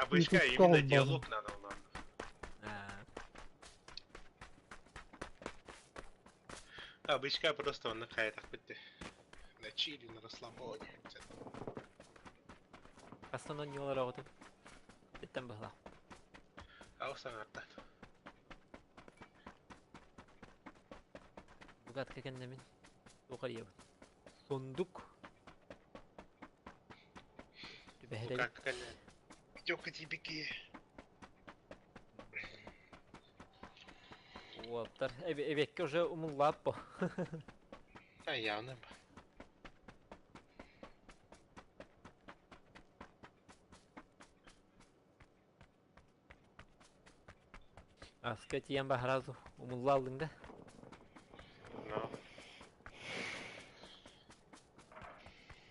Обычка Ютубка именно холбоон. диалог надо у нас. Обычка просто он на битте. На чили, на расслабоне. Хастанан ньуолар оҕотун. Биттэн быһылаах. Ау саҥарта. Бугатка кэннэмин. Туох арыйабын. Сундук. Түбэһэр эбит. Бугатка кэннэ. Идёка тибики. Уолаттар эбиэккэ уже умуллаап бо. А явно. Аска тиийэн баһаразу умулла алдыҥ да? Но.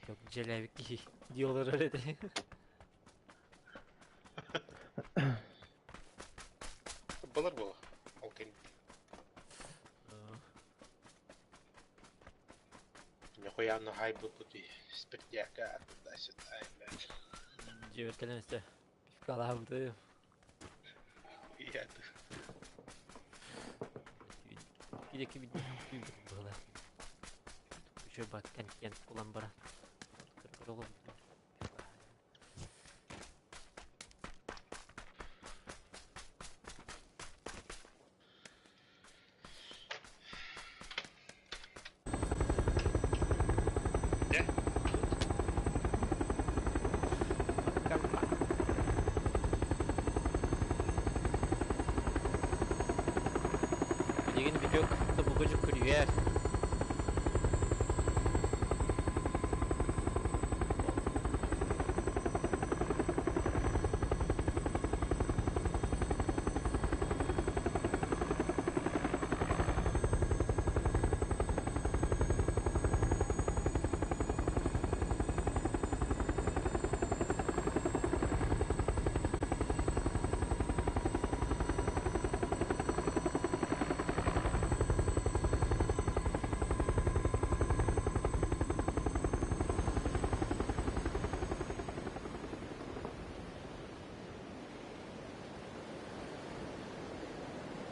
Yok дьиэлээбит киһи дии олорор этэ. Былыр була. Ол кэннэ. Нихуя на хай бути спиртяка туда-сюда, блядь. Дьиэбэр кэлэн өстө пивкалаабытым. Я Кидэки быһыла. Үчүгэй бат кэнтиэн кулан баран. Кыргыр Дьэ, Билигин бүтүөх тобугу дьүккүрүйэр.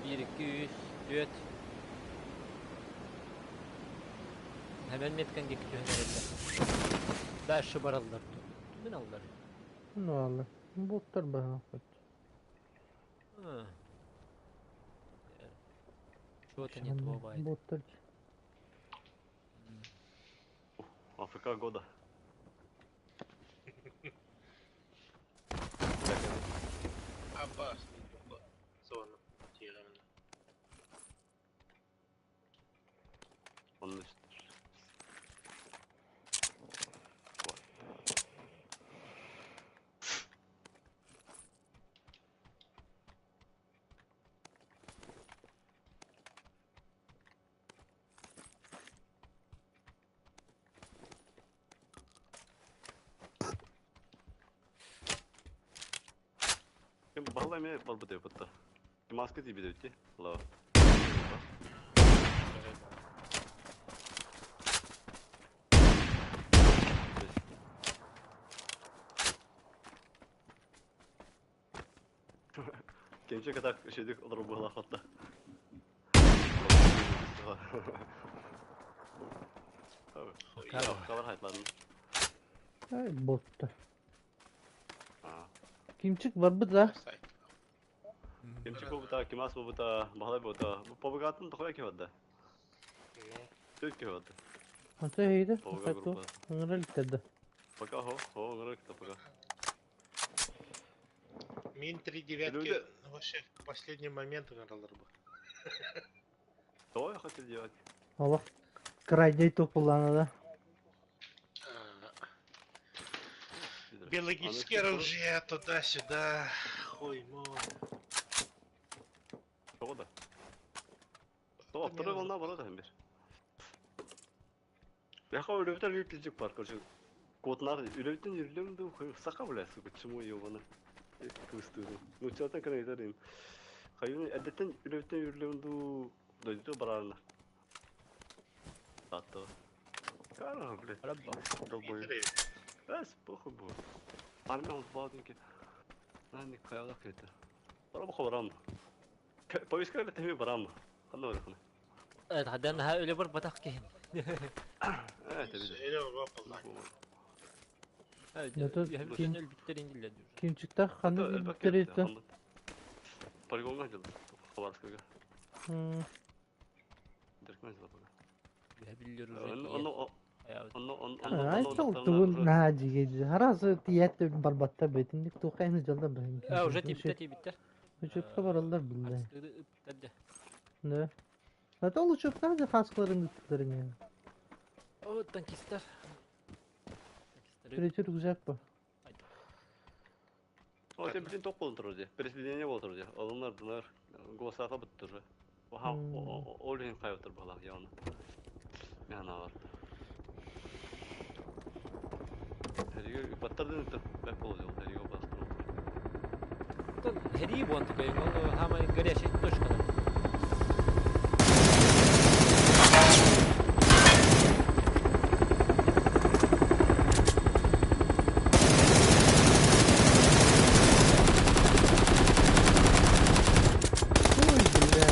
Биир, икки, үс, түөрт. Hemen меткан диэки түһэн эрэллэр. Дальше бараллар. Түмэн аллар. Ну ладно. Боттар баһаахпыт. Чего-то не то бывает. Боттар. АФК года. Аббас, зона. Тиэрэмин. Он Ким баһылай эмиэ барбыт эбит Маска тиийбит эбит дии. Лава. Кемче катак шедик олору быһылаах Кавар хайтларын. Ай, боттар. Кимчик барбыт да? Кимчик буолбута, Кимас буолбута, Баһылай буолбута. Бу побегатын тоҕо киһи барда? Төрт киһи барда. Ата эһиги Побега группа. Ыҥыра иликтэр да. Пока хо, хо, ыҥыра иликтэр пока. Мин три девятки Люди- вообще в последний момент ыҥыраллар бу. Что я хотел делать? Олох крайний тупулана да. Биологические оружие туда-сюда. Хуй мой. Тоҕо да? Тоҕо второй волна барар да бир. Яха үлэбитэр биир пиздюк бар, короче. Куотунаар үлэбиттэн үрүлүм дуу, саха бля, сука, чему ебана. Кыбыстыыбын. Нууччалартан кэлэн ыйытар им. Хайыны эрдэттэн үлэбиттэн үрүлүм дуу, дойдуту бараарына. Аттыга. Карага, блядь. Долбоёб. Эс, похуй будет. Армия он баадынки. Хайалах киһитэ. Барам барам. Повестка тэми барам. Ханна барахына. Хадан наһаа өлө барбатах киһин. Э, тэби. Эле бар Бүтүн өлбүттэрин диллер. Кимчиктах ханна биттериттен. Полигонга дьыл. Хабарскага. Деркмен дьыл бага. Биллер уже. Онно онно Ай, тугун наһаа дьигэ. Харасы тиэт барбатта бетинник туохайны дьалда бэһин. А, уже тибиттер тибиттер. Учетка бараллар биллэ. Ыттар Да. А то учетка да хаскаларын ыттыларын. О, танкисттар. Третий рюкзак по. О, сен бүтүн тоқ болон турар дии. Переселение болон турар дии. Олоннар дынар голосака бүттүр. Оха, ол иһин хайватыр балах явно. Мен бар. Хәриге баттар дын төр бәк болду. Хәриге бастыр. Хәри бон такой, ол хамай горячая точка. Ой, бля.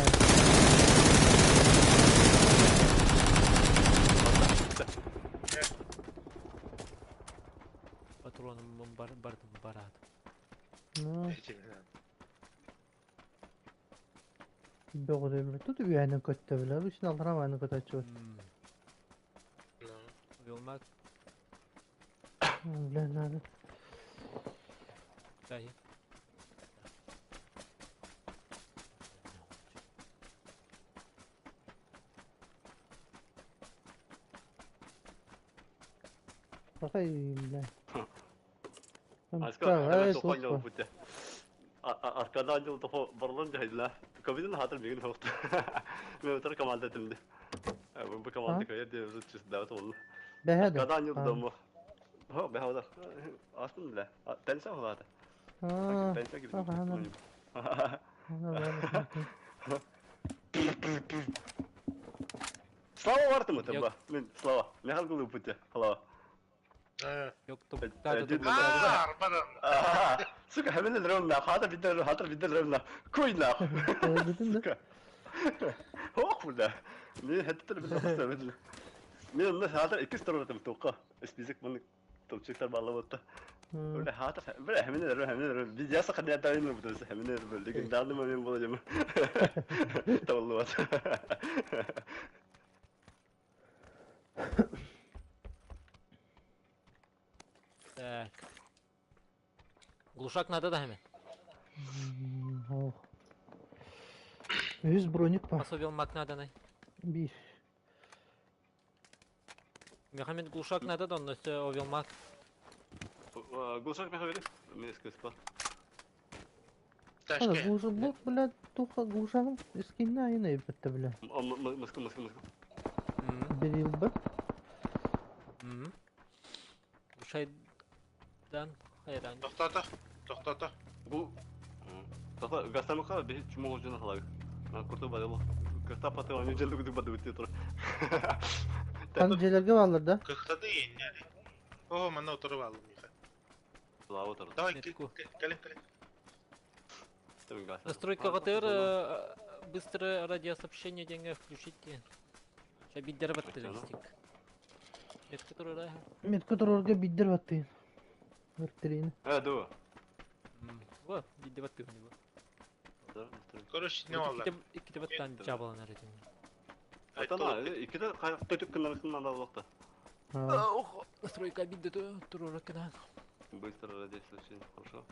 Патроном бар бар барат. Ну, бөҕүрэ Тут үйәнен көттө биле. Үчүн алдыра вайны көтөчү. Вилмак. Бля, надо. Дай. Бакай, бля. Аска, тоқан жол бүттө. Аркадан жол тохо барлан жайдыла. Ковидин хатыр мигин хоқты. Мен отыр команда тимди. Бу команда кая деп чис дават болду. Бәһәдә. Аркадан жол домо. Хо, бәһәдә. Астын биле. Тенса холата. Тенса кип. Слава бартым өтөн ба. Мен Слава. Михаил Гулов бүттө. Слава. Yok Сука, хэмэн рөвнө, хата бидэр хата бидэр рөвнө. Куйна. Сука. Хох бля. Мен хэттер бид хасаа бид. Мен онно хата икки сторона тоққа. Список мын топчиктар баллап отта. Бля хата бля хэмэн рөв хэмэн рөв. Би яса хадя тайны бутас хэмэн рөв. Легендарный момент был жем. Тавлуат. Так. Глушак надо да hemen. Ох. Үз броник па. Особил мак надо най. Биш. Мехамед глушак надо да, но все овел мак. Глушак Михаил, мен скыспа. Ана глуша блок, бля, туха глушагым скинна айна битте, бля. Мыскы, мыскы, мыскы. Берил бе. Глушайдан хайран. Тоқтата, тоқтата. Бу Тоқта, гастамыка бе чумого жана халаг. На курту бадылы. Кырта паты оны желді күдік бады өтте тұр. Хан желерге баллар да. Кыхтады енне. О, мана отырып алдым Миха. Слава тұр. Давай, кел, кел, кел. Настройка ГТР быстрое радиосообщение деньги включите. Сейчас биддер батты листик. Метка турара. Метка турарга биддер батты. Өрттерин. Э, ду. Во, биддер батты у него. Короче, не алды. Икки баттан жабаланар этим. Атана, икки де төтүк кынарысын надо болуқта. Ох, настройка биддер турара кына. Быстро радиосообщение, хорошо.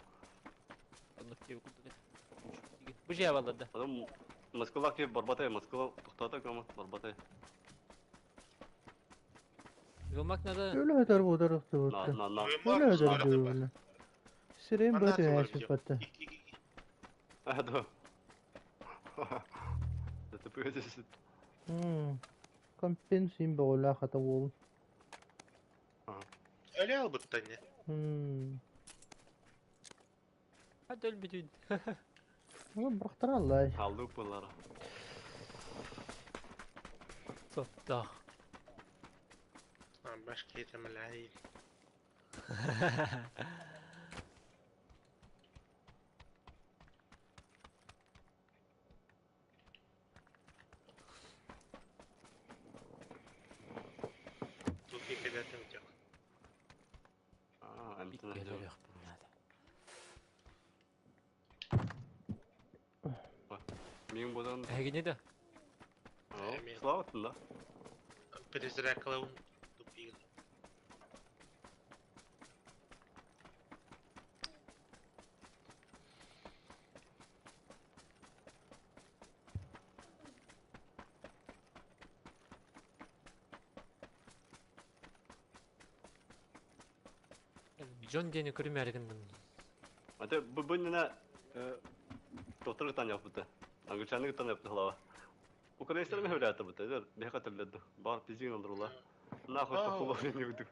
Бу же алды да. Потом Москва ки барбатай, Москва тоқтата кама, барбатай. Вилмак надо. Өлө өтөр бу На, на, на. Өлө өтөр бу. Сирен бөтө яшып батты. А, да. Это погоди. Компенсин бола хата бол. Өле албытта не. Hadi öl bütün. Бырақтыр аллай. Алдык булар. Сотта. Баш кетемел. Икки өлөрүөхпүн наада. Мин будан... Эһигини да? Слава да. Перезарядкалабын тупигын. Дьон диэни көрүмээри гынным. Аты бу бу иннинэ доктор кытан yapпыта. Англичаны кытан yapты халава. Украинецтер ме хөвләтер бит. Эдер беха төрләде. Бар пизин алдырыла. Нахуй тохулар не үтүк.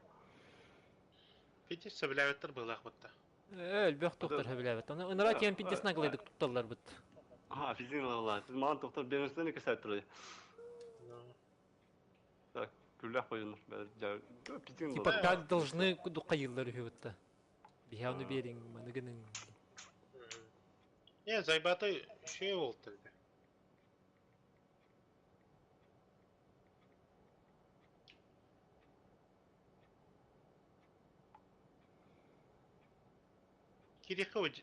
Пидес сөбүлээбэттэр быһыылаах бытта. Өлбөх доктор сөбүлээбэт. Оны ынара тиэн пидес наглыйдык тутталлар быт. А, пизин алла. Маған доктор беренсен кесәп турды. Так, күлләх қойын. Пизин Типа как должны дукайыллар үһү бытта. Биһауны бериң, маны гының. Не, зайбаты үчүгэй буолта этэ. Кириэххэ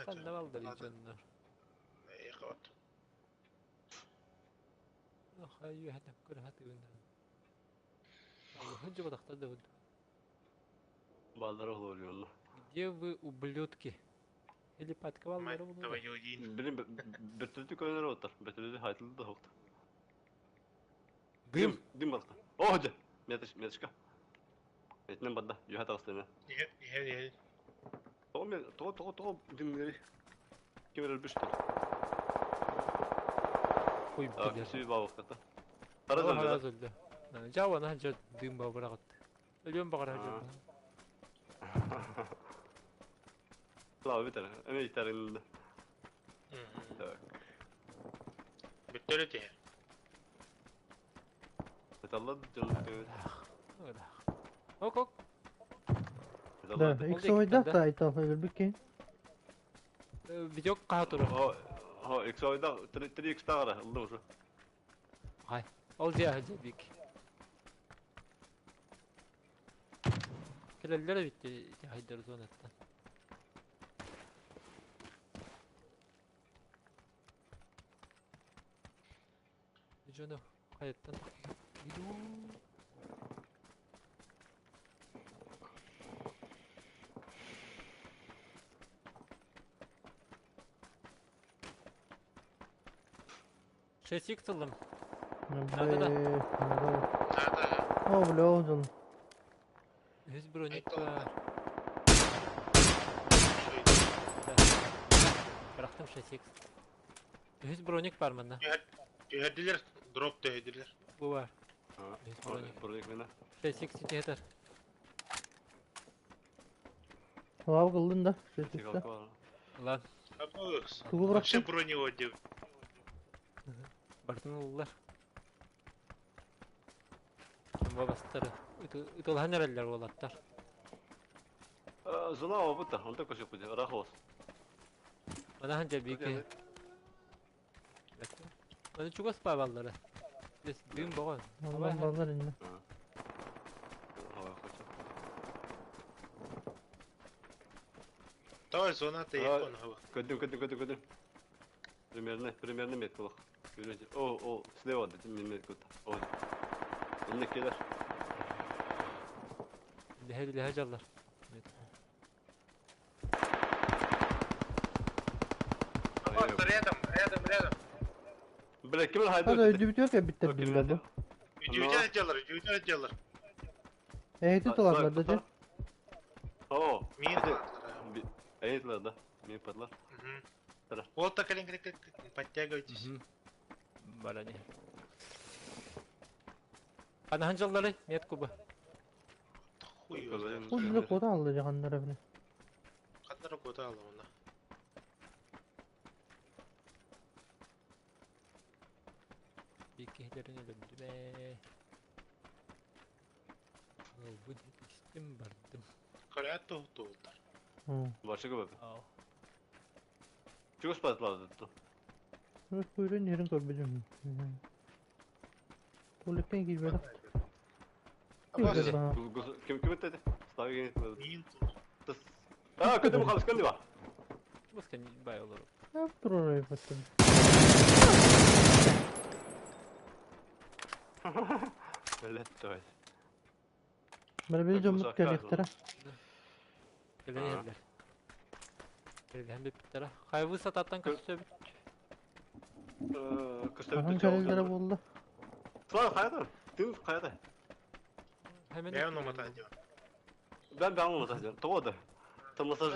Ханна балдар дьоннор. Вот. Хайы көрө хатыгын. Аллахын жобатахтар да буду. Балдар олор Где вы, ублюдки? Или Мать подкаваллар твою дин. Билин бөтүлүтү көнөр оттар. Бөтүлүтү хайтылды да хокты. Дым. Дым барта. О, жа. Метыш, метышка. Метнен бадда. Юха тагыстына. Не, не, не. То мен то то то дым гери. Кемер бүштүр. Хуй Так, билер. сүй бабы ката. Араз Араз өлдө. Жауа на жа дым ба барагат. Өлөм багара жа. Слава битер. Эме итерин. Так. Бүттөрү те. Металла жон. Ок ок. Да, икс ойда та айтал өлбүкке. Видео каа турар. О, о, икс ойда 3 3 икс тагара, ылдым ушу. Хай. Ол жа жа бик. Келелер битти хайдар зонаттан. Жоно хайаттан. Иду. Шесть икс ыллым. Надо да. Надо. Надо. О, бля, он. Үс броник Айтал. бар. Бырахтым 6 икс. Үс броник бар мында. Түһэрдилер, дроп түһэрдилер. Бу бар. Үс броник. Броник мене. 6 икс жетер. Лав кылдын да. Шетикте. Лан. Абы. Тугу Вообще бырахтын. бронь деп. Бартын ыллар. Бабастары. Ытылхан эреллер болаттар. Зона опыта, он такой же будет, рахос. Манахан жабики. Аны чугас пабаллары. Бес дым богон. Ондан балдар инде. Давай зона ты икон хава. Көдүм, көдүм, көдүм, көдүм. Примерно, примерно меткалык. О, о, слева, дедим, мен меткалык. О. Инне келер. Леhe леhe жаллар. Вот рядом, рядом, рядом. Бля, ким хайды? Hadi öldü bitiyor ya bitter billah bu. Үдүүтэн отделлар, үдүүтэн отделлар. Эти талаклар да же. О, Мин Эйтлар да. Мин падлар. Вот так, колен, колен, подтягивайтесь. Барани. Анахан жаллары мет куба. Хуй его знает. Бу бile кода алды жаганнар бile. Ханнара кода алды оны. Биккехлерин өлөндү бе. Бу истим бардым. Көрәт туһутулдар. Башы көп. Ау. Чугус падлар деді. Өз куйрын ерин көрбөдүм. Туалеттен кийбеди. Абас, Ким ким өтеді? Стави мин. А, көтүм халыс кэлли ба. Бус кэн бай олору. Турар баттым. Блядь, давай. Бары били дьоммут кэлиэхтэрэ. Кэлэн иһэллэр. Кэлэн бүппүттэрэ. Хайвы сататтан көстөбүт. Хаһан кэлэллэрэ буолла? Слава хайда? Ты хайда? Бэйэн умата диэн. Ben ben умата диэн. Тоҕо да? Томасаж.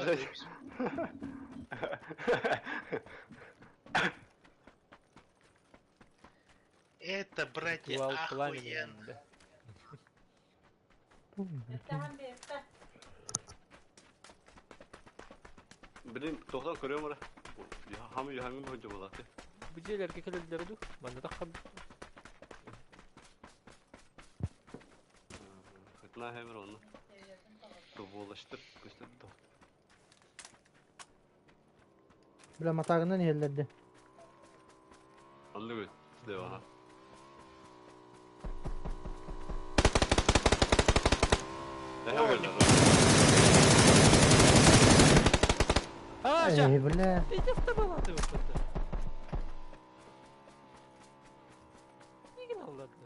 Это, братья, охуенно. Блин, тоқтан көрөм ара. Хамы яхаңын хонжо болаты. Бу дьиэлэргэ кэлэллэрэ дуу? Манна таххан. Хытна хэмэр оны. Тоболаштыр, көстөр то. Бля, матаагынан иһэллэрди. Анны көт. Слева. А, ща! Эй, бля. Пиздец была ты выпадта. Игнал ладно.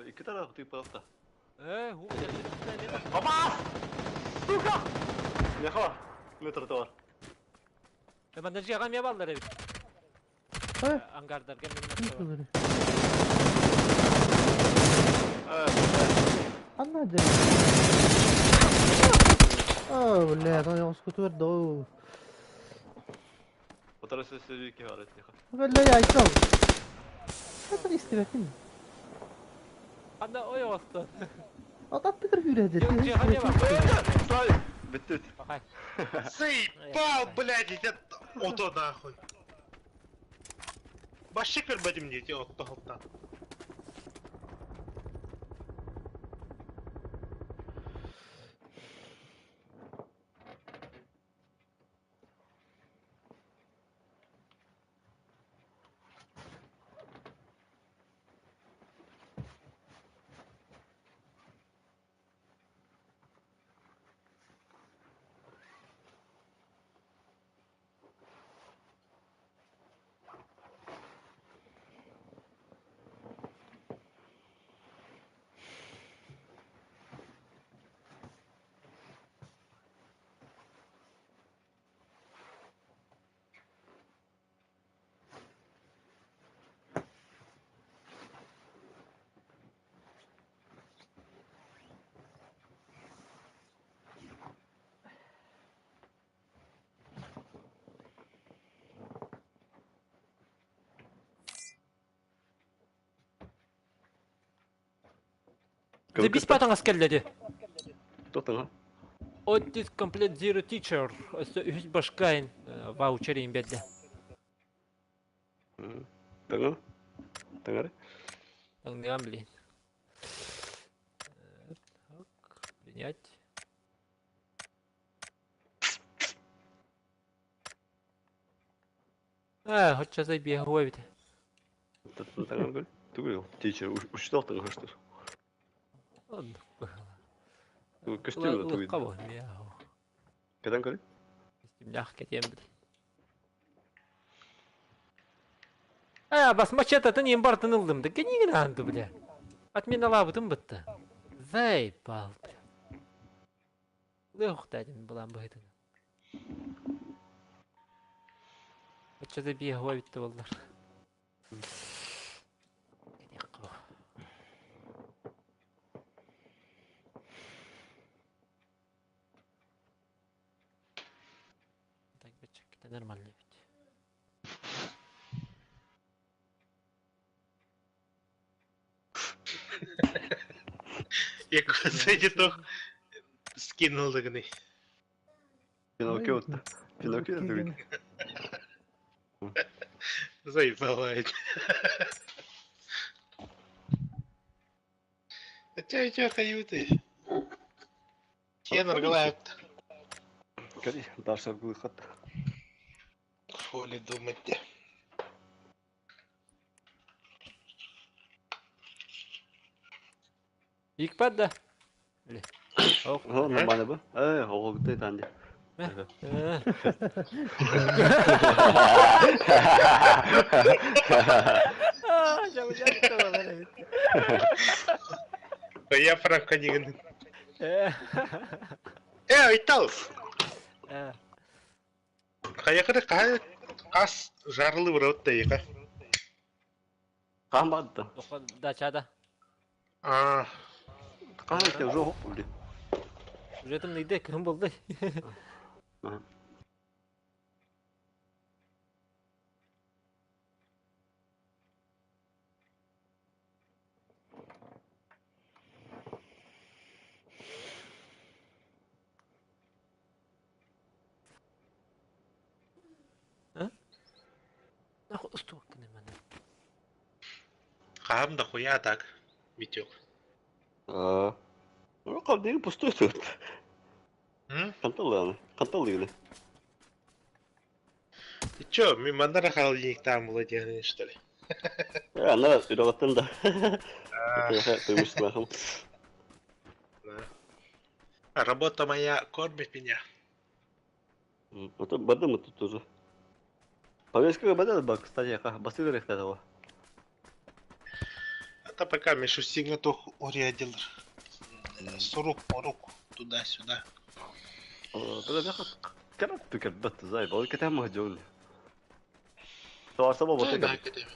Икки taraf тыыппалта. Э, хук Опа! Сука! Меха, метр бар. Манна дьиэҕэ эмиэ бааллар эбит. Э, Ангардарга минимум. Анна дьэ. О, бля, оскутур доо. Утары сөзү ки бар этнеха. Бля, я айтал. Это истибэтин. Анда ой оҕостон. Ататтыгар хүрәдер. Дьиэҕэ эмиэ баар. Стой! Бүттүт. Пахай. Заебал, блядь, этот ото нахуй. Вообще көрбөтүм диэти отто халтан. Забись патаңас кэллэди. Тотыңа. Otis Complete Zero Teacher. Өссө үһүс башкайн ваучерин биэрдэ. Тыңа. Тыңары. Тыңныам блин. Так, принять. Э, хоть сейчас бегу ведь. Тыңар көл. Түгел. Teacher учтал тыңа хаштыр. Ладно. Көстүм түгел. Кого? Мяу. Кадан көрө? Мях кетем блин. Э, бас мачетатын ем бартын ылдым да. Кенигин анды бля. Отмена лабытым бытты. Заебал, бля. Лых дадим булан быйтын. Оччада бие хуа битте боллар. Так, бачак, это нормально ведь. Я кстати тох скинул дагны. Пиноккио. Пиноккио түгел. Заебала. Хотя у тебя каюты. Кенар говорит. Кәли, Даша выход. Хули думать. Икпад да? Или? Ох. О, нормально бы. Ого, ты там где. Я Франко дигин. Э, Айтал! Хайакыры хай хас жарлы врот тайга. Хаһан баҕарда? Дачада. А, Хаһан икки уже оһох булли. Уже тымныйда, кыһын болды. Нахуй устуок гына маны. Хаһан да хуя так, Витек. Аа. Ну, холодильник пустой тут. М? Ханталлааны. Ханталлыгына. Ты чё, мимо холодильник там владеешь, что ли? Э, ана үрэҕиттэн да. А, Преимуществом. да. Работа моя кормит меня. Это бадым тут тоже. Повестка бадал ба, кстати, басты рехтадова. Это пока Мишустин готов урядил. Сурук, порук, туда-сюда. كانت تكبت زي بقول كتاب مهجون. سواء سبب Да, وتكبت. كده.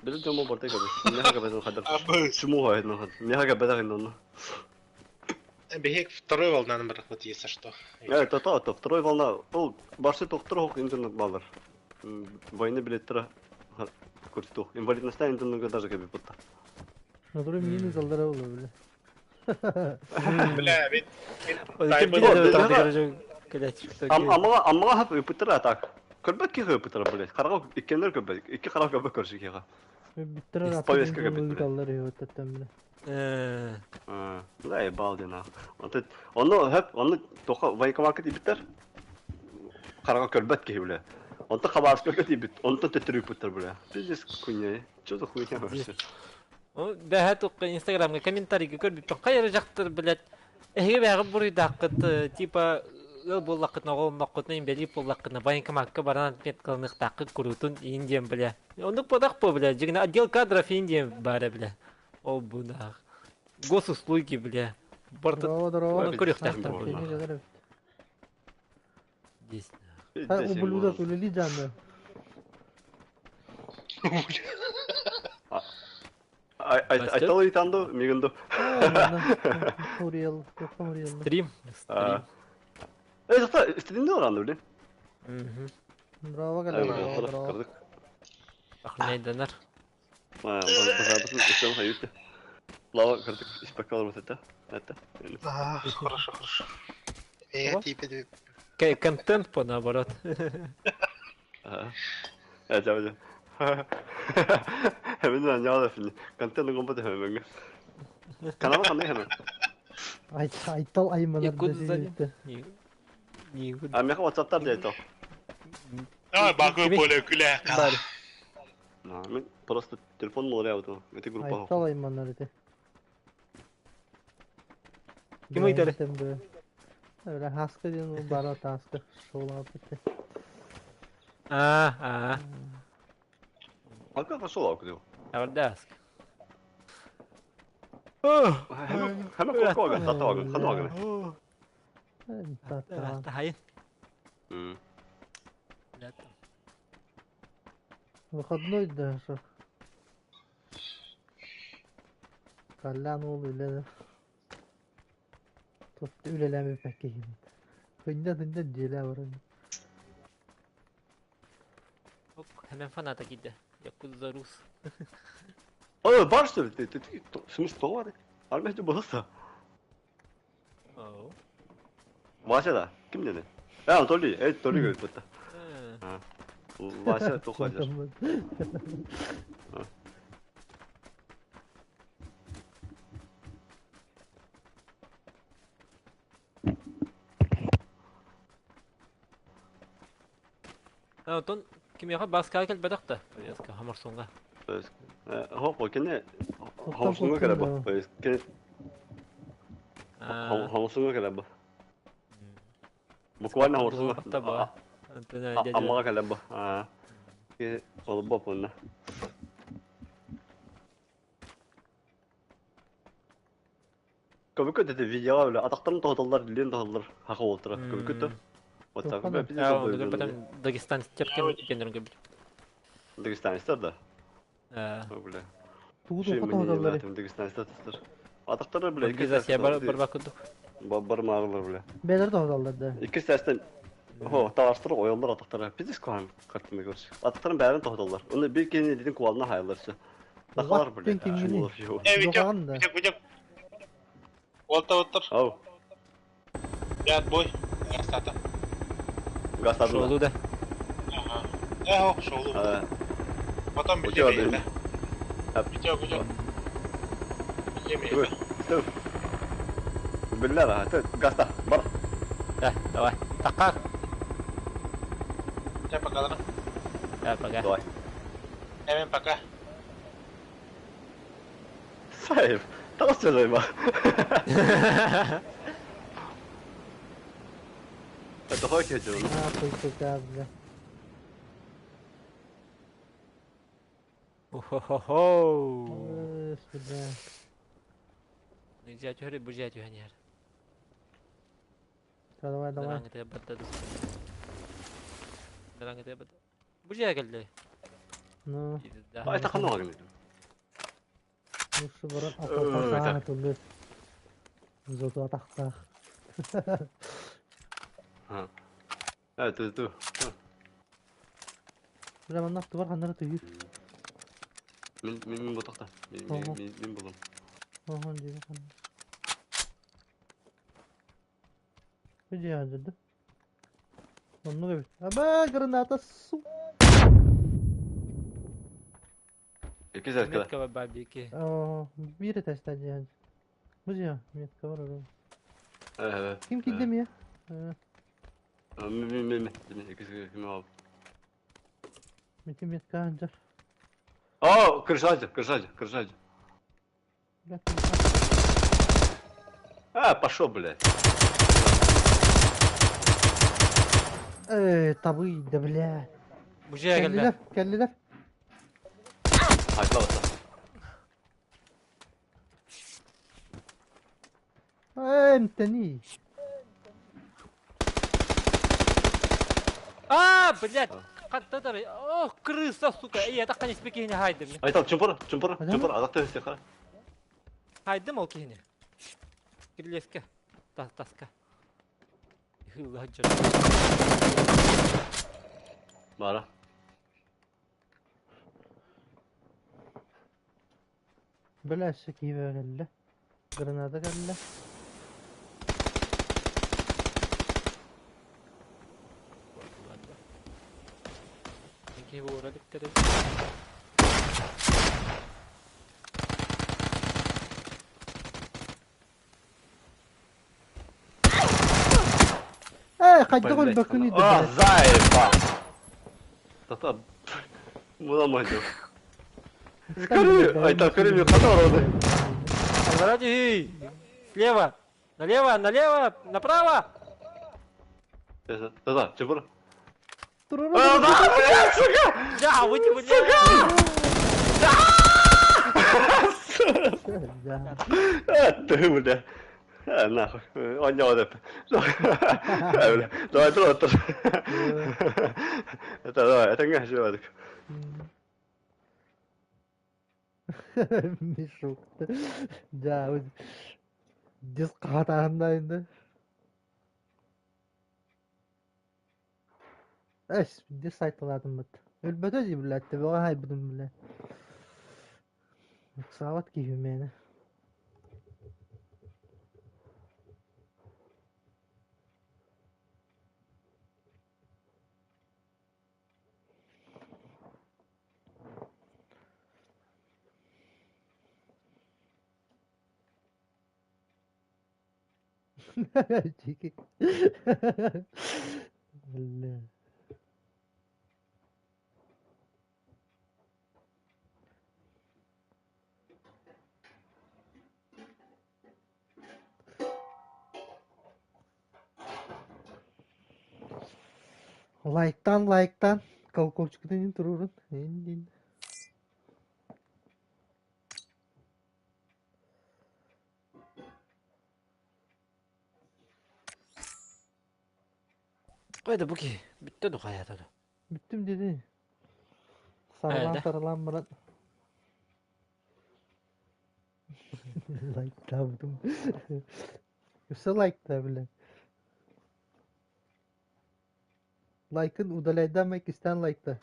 بدل جمع برتكبت. نها كبت خدر. Абы. شموها هنا نها كبت هنا. Бег второй волна номер вот если что. Э, то то то второй волна. Ол башы тоқтыр оқ интернет балдар. Войны билеттері көрсету. Инвалидностьтан интернетке даже кебе бұтта. Натуре минус аллара була бля. Бля, ведь... Аммаға аммаға хап өпүттер атак. Көрбөт киге өпүттер, блядь. Карага иккенлер көрбөт. Икки карага көрбөт көршү киге. Биттер Повестка кебит, аллара өттөттөн бля. Да, ебал дена. Онты оны хөп, оны тоха военкоматка тибиттер. Карага көрбөт киге, бля. Онты хабарс көргө тибит. Онты төттөр өпүттер, бля. Пиздец хуйня. Что за хуйня вообще? Бэһэ туққа Инстаграмга комментарийга көрбүппүн хайа жақтыр, блядь. Эһиги бэҕэ буруйдааххыт, типа ыл буоллаххытына оҕолонноххутуна инбэлиит буоллаххытына военкоматка баран отметкаланыахтааххыт куруутун иин диэн, бля. Оннук бодах бу, бля. Дьиҥинэ отдел кадров иин диэн баара, бля. Ол бунаах. Госуслуги, бля. Барыта Здорово, здорово. Оны көрүөхтээхтэр буолла. Здесь. Ублюдок үлели жаны. Айталы итанду, мигинду. Уриел, Уриел. Стрим. Стрим. Э, жақта стримде оранды, бля. Браво, коллега, браво. Ахнайданар. Лава кырдык испекал вот это. Это. Да, хорошо, хорошо. Я тебе... Контент по наоборот. Ага. Это уже. Hemen аньяла фини. Контент гомбот хэмэнгэ. Канал ханны хэмэн. Айтал айманар Якут сзади. Не. А меха WhatsApp-тар дейт. А, багы поле күлә. Бар. Мен просто телефон молря вот. Это группа. Айтал айманар эти. Ким ыйтары? Öyle хаска диэн бара таска шола бит. А, а. Ака пошел акы. Авардаск. Хэмэ кокога, татага, ханага. Тата. Хайын. Выходной даже. Колян ол үлеле. Тут үлеләме пәкке. Хында тында делә бар. Оп, hemen фаната кидде. Якудза рус. Ой, бар что ли? Ты ты в смысле товары? Армия болса. Оу. Вася да. Ким деди? Э, Анатолий, эй, Толик говорит, будто. Вася тухадер. Антон Кимиэхэ Баскаҕа кэлбэтэх да повестка Хамарсуҥҥа. Хоп, кини Туохтан Хамсуҥҥа куттун кэлэр бу. да. Кини Аа, Хамсуҥҥа кэлэр бу. Буквально Хамсуҥҥа. Таба. Аммаҕа кэлэр бу. Олбоп онно. Көбүккө дэти видеоҕа бile атахтарын тоһуталлар, илиин тоһуталлар хаха уолтара. Көбүккө да. WhatsApp-ка пиздец Потом Дагестан теркен кеннерин көбүт. Дагестанецтар да. Бля. Тугу туохха тоһуталлар? Дагестанецтар тастар. Атахтары бля. Мобилизация бар барбак курдук. Бар маарылар бля. Бээлэр тоһуталлар да. Иккис тестен Хо, таластыр ойоллар атахтара. Пиздец куһаҕан картина көрс. Атахтарын бәрин тоһуталлар. Оны бир кини дидин куалына хайалар все. Тахалар бля. Э, Витек, Жоҕаҕын да. Витек, Витек. Уолта оттор. Ау. Я отбой. Гастата. Гастадын. Шоулу да. Ага. Э, ох, шоулу. Потом У тебя биле Витек, Витек. Биле Стоп. Биллер, гаста, бар. Да, давай. Такар. Я пока, да? Да, пока. Давай. Эмен пока. Сейв. 倒してるぞ今。どこ行けてるの？ Нахуй тебя, бля. Хо-хо-хо. Господи. Нельзя тюрь, бужя тюрь. Давай, давай. Бужя келди. Ну. Ай, тақын оған. Лучше баран атаққа түлі. Зото атақтақ. Э, ту ту. Бля, манна тувар ханнары түйір. Мен мен мен ботақта. Мен мен мен болам. Охон дейді ханна. Где hazırdı? Онну эбит. Аба, граната су. Екі зәркі. Метка бабики. Биир этажда дьиэ. Бу дьиэ метка бар орон. Э, Ким киирдэ мия? Мен мен мен мен екі кім алып. Мити метка анжар. О, крышаҗы, крышаҗы, крышаҗы. А, пошел, блядь. Э, табый да, бля. Бужия келди. Кэллилэр, кэллилэр. Айтла баса. Э, эмтэни. А, блядь. Каттатар. Ох, крыса, сука. Эй, я так не спекини хайдым. Айтал, чумпар, чумпар, чумпар, адакты өсте қара. Хайдым ол кихини. Кирлеске. Таска. Хылла хаджар. Бара. Бля, киивэ кэллэ. Граната кэллэ. Киһи буора диктери. Э, хайда гол бакыны А, да. заеба. Тата. Муна майды. Скорее, айта, скорее, хата роды. Поворачивай! Слева! Налево, налево, направо! Тата, чумпар. Туруру. А, да, блядь, сука! Да, выйди, сука! Да. А, ты, бля. А, нахуй. Он не деп. Бля, давай, давай, Это давай, это не живет. Мешок. Да, диск хатаанда енді. Эс, дис сайталадым бит. Өлбөтө дии блядь, тебеҕэ хайбытым бля. Ыксаабат киһи миэнэ. Чики. Бля. Лайктаан, лайктаан, колокольчиккытын туруорун. Ин Қайда бу киһи? Бүттэ ду хайата ду? Бүттүм диди. Сарылаан Ээ, сарылаан баран лайктаабытым. Өссө лайктаа бile. Лайкын удаляйдаамай кистээн лайкта.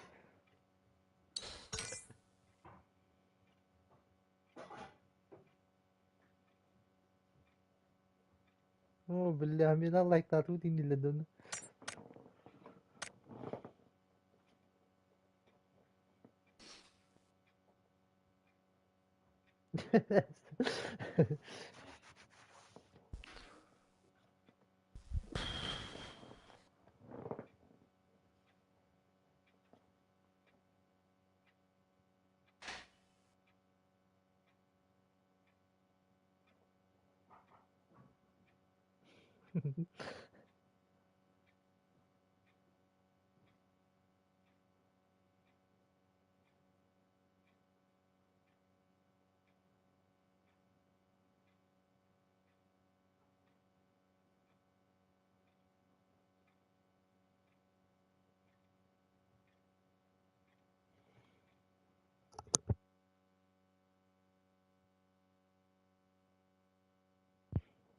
Оо, бля, мин лайктаатыбыт иннилэр дьону.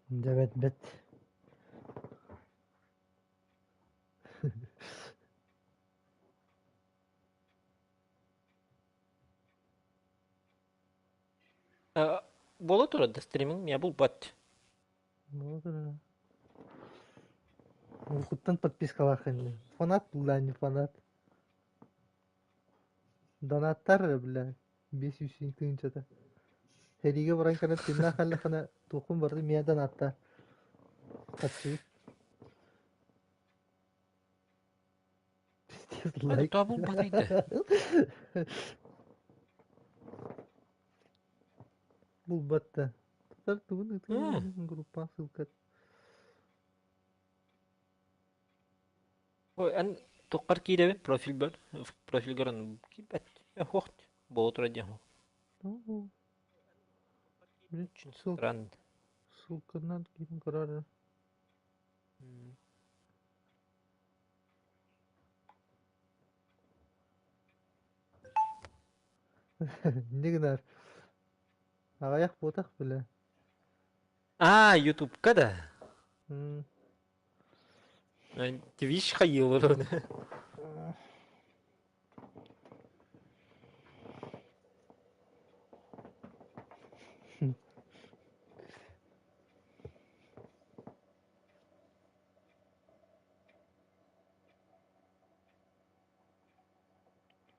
Дьэ бэт бэт. Буола турар да стриминг меня булбат. Буола турар. Уруккуттан подпискалаах иннин. Фанат бля, не фанат. Донаттар бля. 500 тыһыынчата. Сэриигэ баран кэлэн тыыннаах хааллаххына туоххун барытын миэхэ донаттаа. Хаччыбыт. Пиздец, лайк. Тоҕо булбатый да? Булбат да. Тутар тугун ытыыр группа ссылка. Ой, эн туоххар киирэбин профильбар профильгар киирбэт суох буола турар диэн Очень странно. Ссылканан киирэн көрөр. Не гынар? Аҕыйах буотах бile. А, ютубка да? М. Твич хайыылар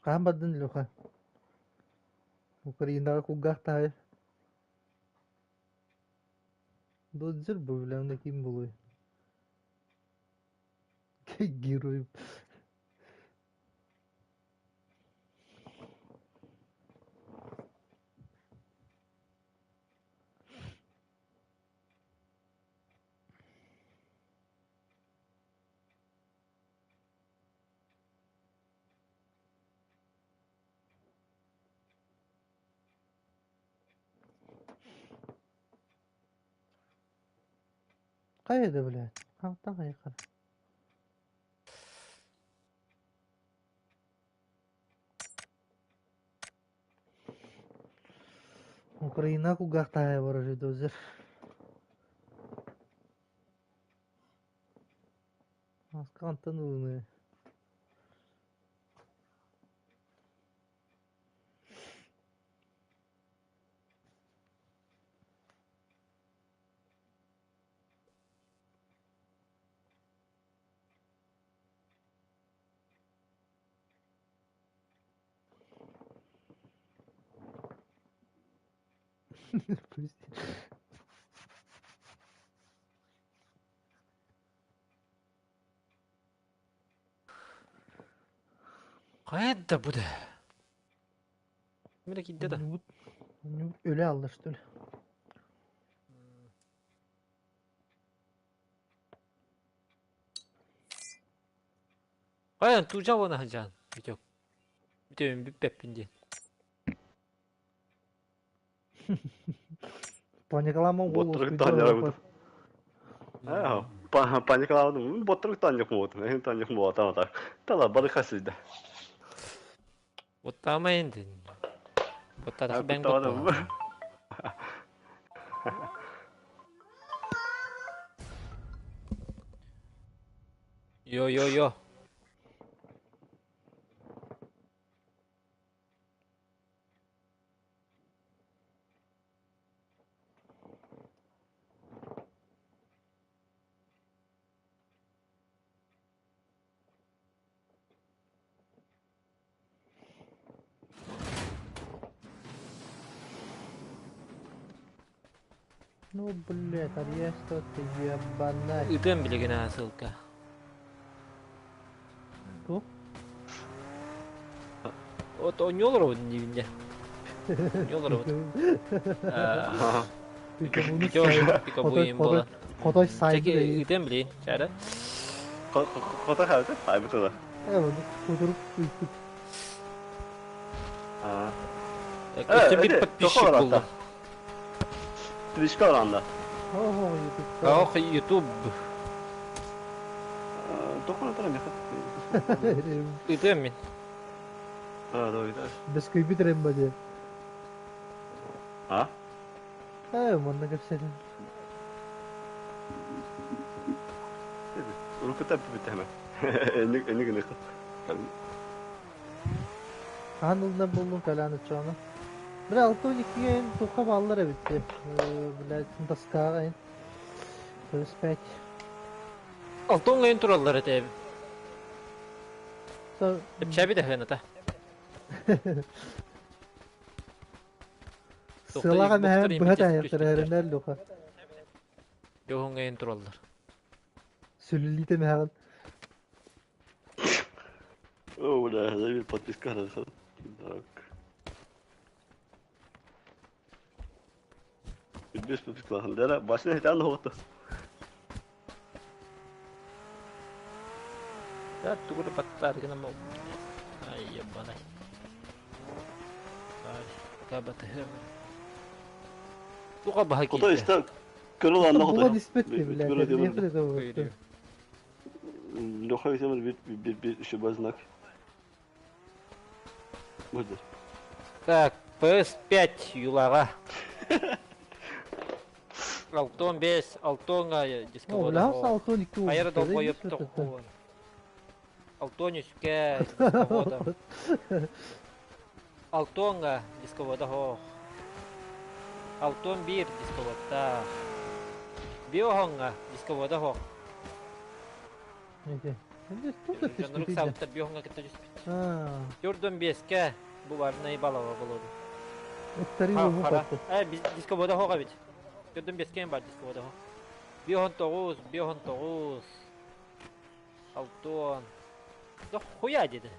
Хаһан бардын Леха? Украинаҕа кулгаах таайа. Додзер бу билэм да ким буолуой? Герой. Хайа да блядь? Хантан хайа Украина кулгаах таайа барар Дозер. Маска хантан ылыныа? Пусть. Хайа да бу да? Мира киирдэ да? Өлө алла что ли? Хайан туужа уона сылдьаҕын, Витек? Бүтүөн бүппэппин диэн. Паникалаама уол Боттурук уоскуйда таанньарабыт. олорбот. Паникалаабытым. Боттурук таанньах буолтум. Эһин таанньах буолатаан атар. Тала бары хасыйда. Оттаамайын дин. Боттатах бэҥ Куттаҕа боттаҕа. Йо-йо-йо. Ну, блядь, а я что-то ебанать. Ыытыам билигин аа ссылка. Ту? Вот оонньуу олоробут диибин дьэ. Оонньуу олоробут. Пикабуйум буолан. Хотой сайды. Ыытыам билигин, чаара. Хотой хайбыт, хайбыт ыла. Кудурук ыыппыт. Өссө bir подписчик буллум. Twitch'te oranda. Ого, YouTube. Ох, YouTube. Тоққан Ыытыам мин. А, давай, давай. Бескүйбүт ремба диэн. А? Ээ, манна кэпсэтин. Уруккута бүтэһэмэ. Энник энник энник. Хаһан ылынар буоллун кэлээн оччоҕуна. Бля, 6-12-гэ эн туохха бааллар эбит дии. Блядь, доскаҕа эн. PS5. Алтон эн тураллар этэ. Эпчээбит аһыаната. Сылаҕа мэһээн быһа таайахтара Луха. Дьоһуҥ эн тураллар. Сүлүллүүтэ мэһэҕин. О, бля, забил подписка хорошо. Так. Без подписка. Да, башня это оно Да, тугу да баттаар гынан Ай, ебаный. Ай, кабатыһым. Туга баһа Кото киирдэ. истэ көрөл анна Була кото. диспет блядь. Леха висемер bir bir bir şu знак. Будет. Так, PS5 юлаға. Алтон 5, Алтонга О, бля, Алтон 2 Айыр долбоёб тоққуын. Алтон үске дисковода. Алтонга дисковода хоох. Алтон 1 дисководта. Биохонга дисковода хоох. Дьоннору саабыттар биохонга кытта түспүт. Төрдөн беске бу барнай балава болоду. Хара. Э, дисковода хоох эбит. Төрдөн беске бар дисковода хоох. Биохон тоҕус, биохон тоҕус. Алтон. Да хуя деді.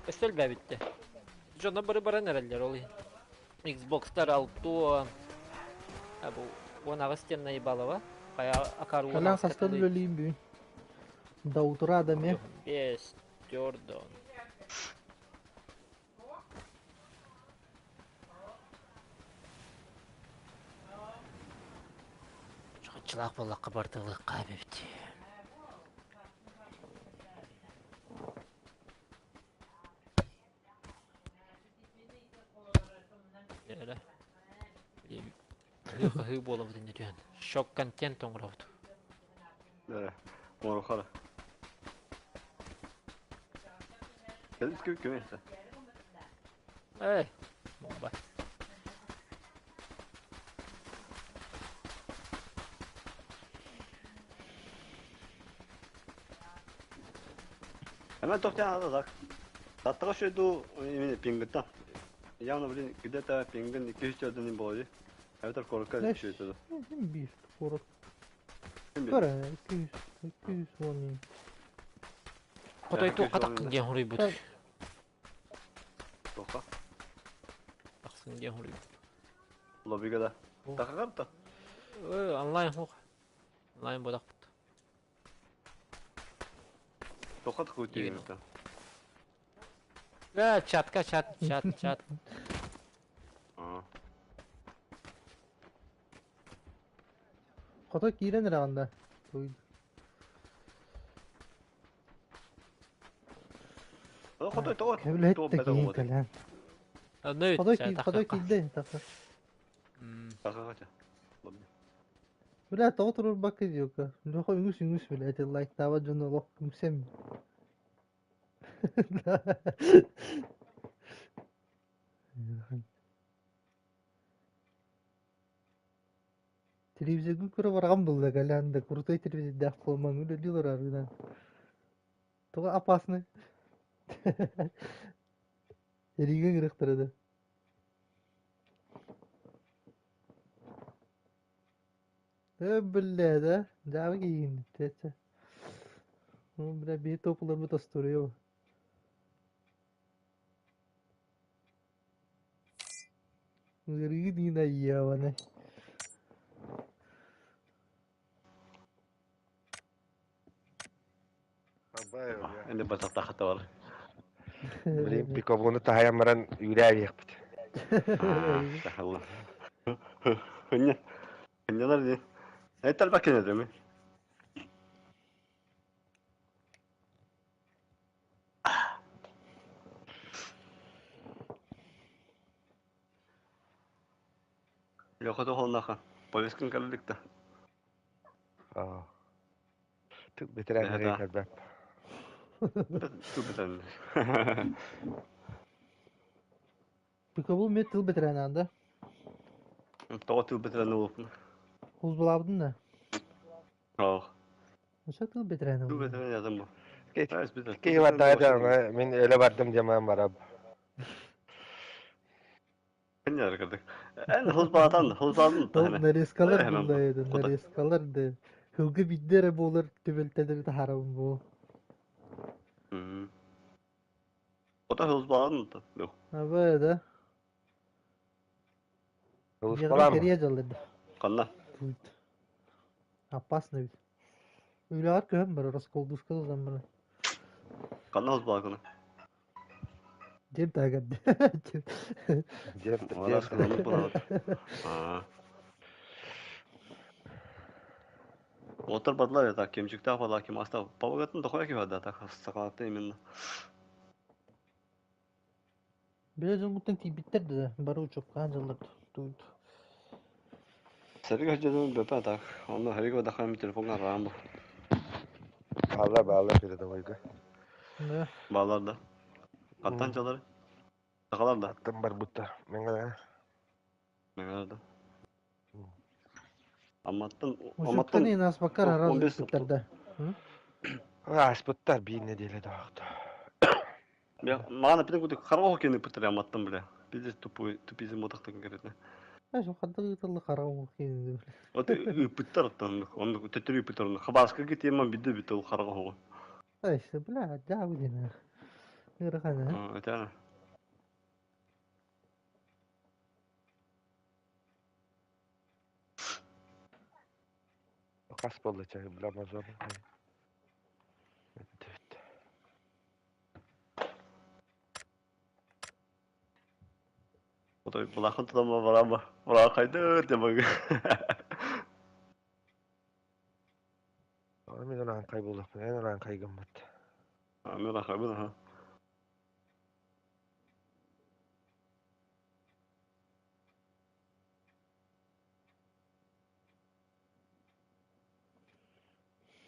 Өстөл бәбитте. Дьоно бары баран эрэллэр ол иһин. Xboxтар алтон. А бу уон аҕыс стенная балава. Хайа акар уон Калан аҕыс хастан катылый. үлэлиим бүгүн. До утра да ме. Бес, төрдөн. Чылаах буоллахха бардылыахха эбит. Эрэ. Хаһыы буолабыт инде түһэн. Шок контент оҥоробут. Да. Морохара. Кэлис көмөсө. Эй, бомба. Hemen тоқтан алады. Таттыға шөйду именно пингыттан. Явно, блин, где-то пингын 200 ödünün boyu. Evet, korkar шөйду. Bir курок. Көрө, 200, 210. Хотой туохха таххын диэн хоруйбут. Тоққа. Тахсын диэн хоруйбут. Лоббига да. Тақағар Онлайн хух. Онлайн бодақпыт. Тоха такой Именно. это. Да, чатка, чат, чат, чат. А. Хото киирэн эрэҕин да? Туй. Хотой тоҕо Кэбилэһит тоҕо да бэдэ киһи оҕот. кэлэн. Онно Хотой үт, хотой киирдэ тахса. Тахаҕа. Бля, тоҕо туруорбакка диэка. Леха үҥүс үҥүс бля, эти лайктаабат дьон олох үҥсэм. Телевизоргын көрө бараҕын булла кэлэн да крутой телевизордаах буолмаҥ үлэлии олорор Тоҕо опасный? Эриигэ ыҥырыахтара да. Ээ, биллээ да, дьаабы киһигин чэ Ну, бля, биир топ ыларбыт остуоруйа Ыарыы диин айыабаны. Эни бататахата бар. Блин, пикобуну таһайан баран үүрээриэхпит. Тахалла. Хыння. Хыннялар не. Это бакына дemi. Леха тоһолнаха. Повесткин кэлликта. Аа. Тыл бэтэрээннэрэ кэлбэп. Тыл бэтэрээн. Пикабу эмиэ тыл бэтэрээнэ да? Тоҕо тыл бэтэрээнэ буолуппун? Хулбалаабытын да? Ох. Өссө тыл бэтэрээнэ Тыл бэтэрээнэ ятым бу. Киһи бардаҕа мин өлө бардым диэмэн бараб. Эн хулбаатан, хулбаатын Нарезкалар буллайдын, нарезкалар да. Хылгы бидде эрэ буолар түбэлтэлэри таһаарабын бу. Ота хулбаатын да. Аба да. Хулбаалаам. Кэрия дьалларды. Ханна? Тут. Опасно ведь. Үлэҕэр көһөн барар, расколдушка ылан барар. Ханна хулбаакына? Дем тагар. Дем Отыр бадлар это кемчиктах бадла кем аста павагатын дохуя кем да так сакалатты именно. Биле дьоҥҥуттан тиийбиттэр да бары учуопкаан дьаллар тут. Сэргэ дьонун бөпө так. Онно хэрэг дахам телефонга араан бу. Баалар баалар передовойга. Да. Баалар да. Хаттан чалар. Сахалар да. Аттан барбыттар. Меңе Меңе да. Амматтан Амматтан и нас пока раз ыппыттар да. Ааспыттар биир неделя даҕахта. Маған аппетин куту харва хоккейны ыппыттар Амматтан бля. Пиздец тупой тупизм мотохтан конкретно. Знаешь, ханнык ыытыллы хара хоккейны бля. Вот ыппыттар оттон онно төттөрү ыппыттар онно Хабаровскага тема бидде бүттэ ол хараҕа хоҕо. Ай, бля, дьаабы диэн. Ыарахана. Это Хас буолла чай бля Амазон. Отой булахан тутама барама. Бура кайдыр деп баг. Мин онаан кай буоллахпын, эн онаан кайгыммыт. Мен ахабын аха.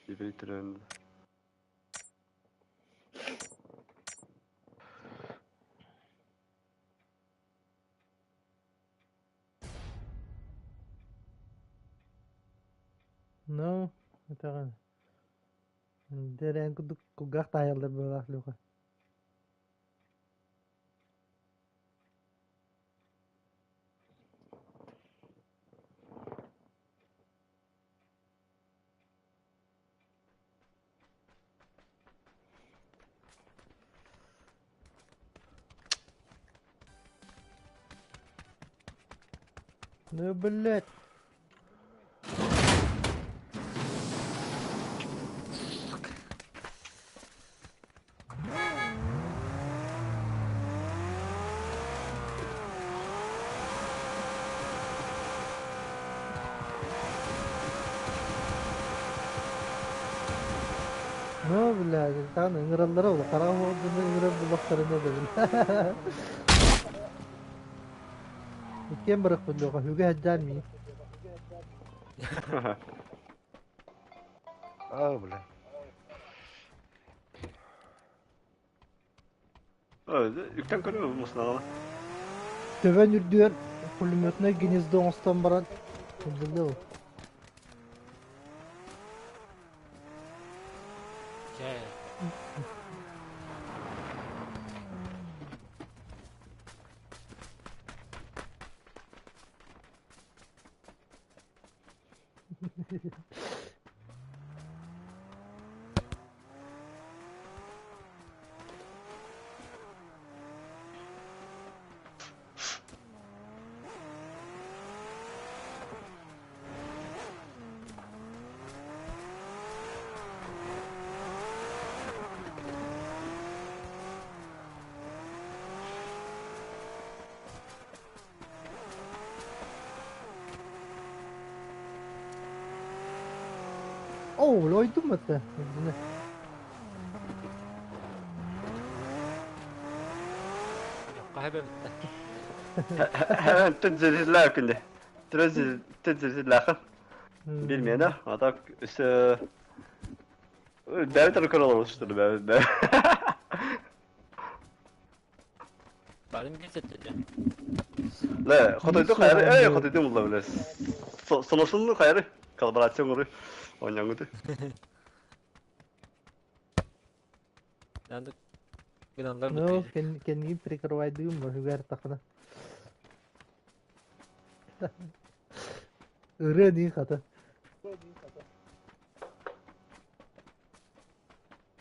Ибритерен. No, это Дэрэн курдук кулгаах таайаллар быһыылаах Леха. Ну, блядь. Ну, бля, таан ыҥыраллара ол хараҕа суох дьону ыҥырар буллахтарына да бля. Иккиэн барыахпыт дуо, үгэ сылдьаар миигин. А, бля. Үктэн көрүө муснаҕына. Төбөн үрдүгэр пулеметнай гнездо оҥостон баран сылдьыллыа ол. Чэ. Оо, ойдум этэ үрдүнэ. Хаһа бэбиттэ. تنزل لا كنde. تنزل تنزل الآخر. Bilmeyen а так өссө бэйэтэ көрө олорор бэйэ. Барын билсеттэ. Лэ, хотойду хайры, эй, хотойду мулла биле. Соносунну хайры, коллаборация оҥору оонньоҥҥуту. Надо гыналлар Ну, бутуйда. кэннигин прикрывайдыым үгэр тахына. Ырыа дии хата.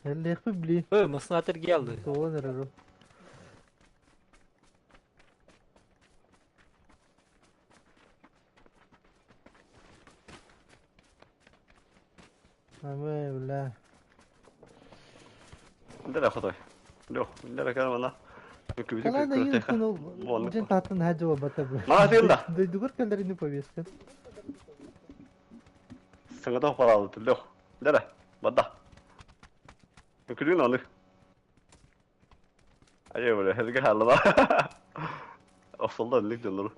Эллиэхпит били. Ой, маснатыр гелды. Суолан эрэр ол. Амэ, бля. Ndere хотой. Лех, ndere кэр мана. Күбүтү Халаана күртэхэ. иин ол Буоннук. дьин таатын хаадьыба бата бу. Маа тыында. Дойдугар кэлэрини повестка. Саҥата параалы лех. Ndere. Бадда. Күлүн аны. Айы бля, хелге халла. Осолда ник дьоннору.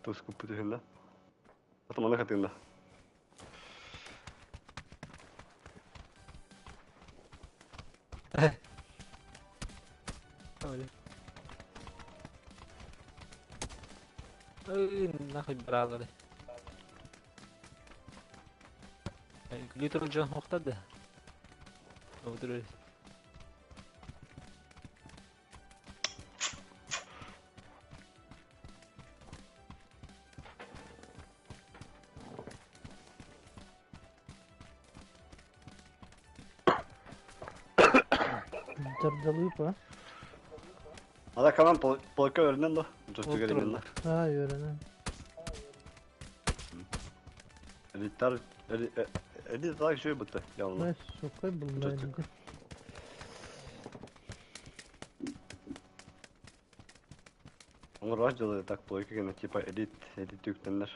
Тус куппуту хинна. Атаманы хатында. Ой, нахуй бралары. Глитер жан хоқтады. Отыры. Дьардалыып а. Ада каман полка өрнен да. Жостугер именно. Аа, үөрэнэн. Элиттар элит так жүй бутта явно. Знаешь, сухой был Жостук. Оңор делает так плойка гена типа элит элит үктеннер.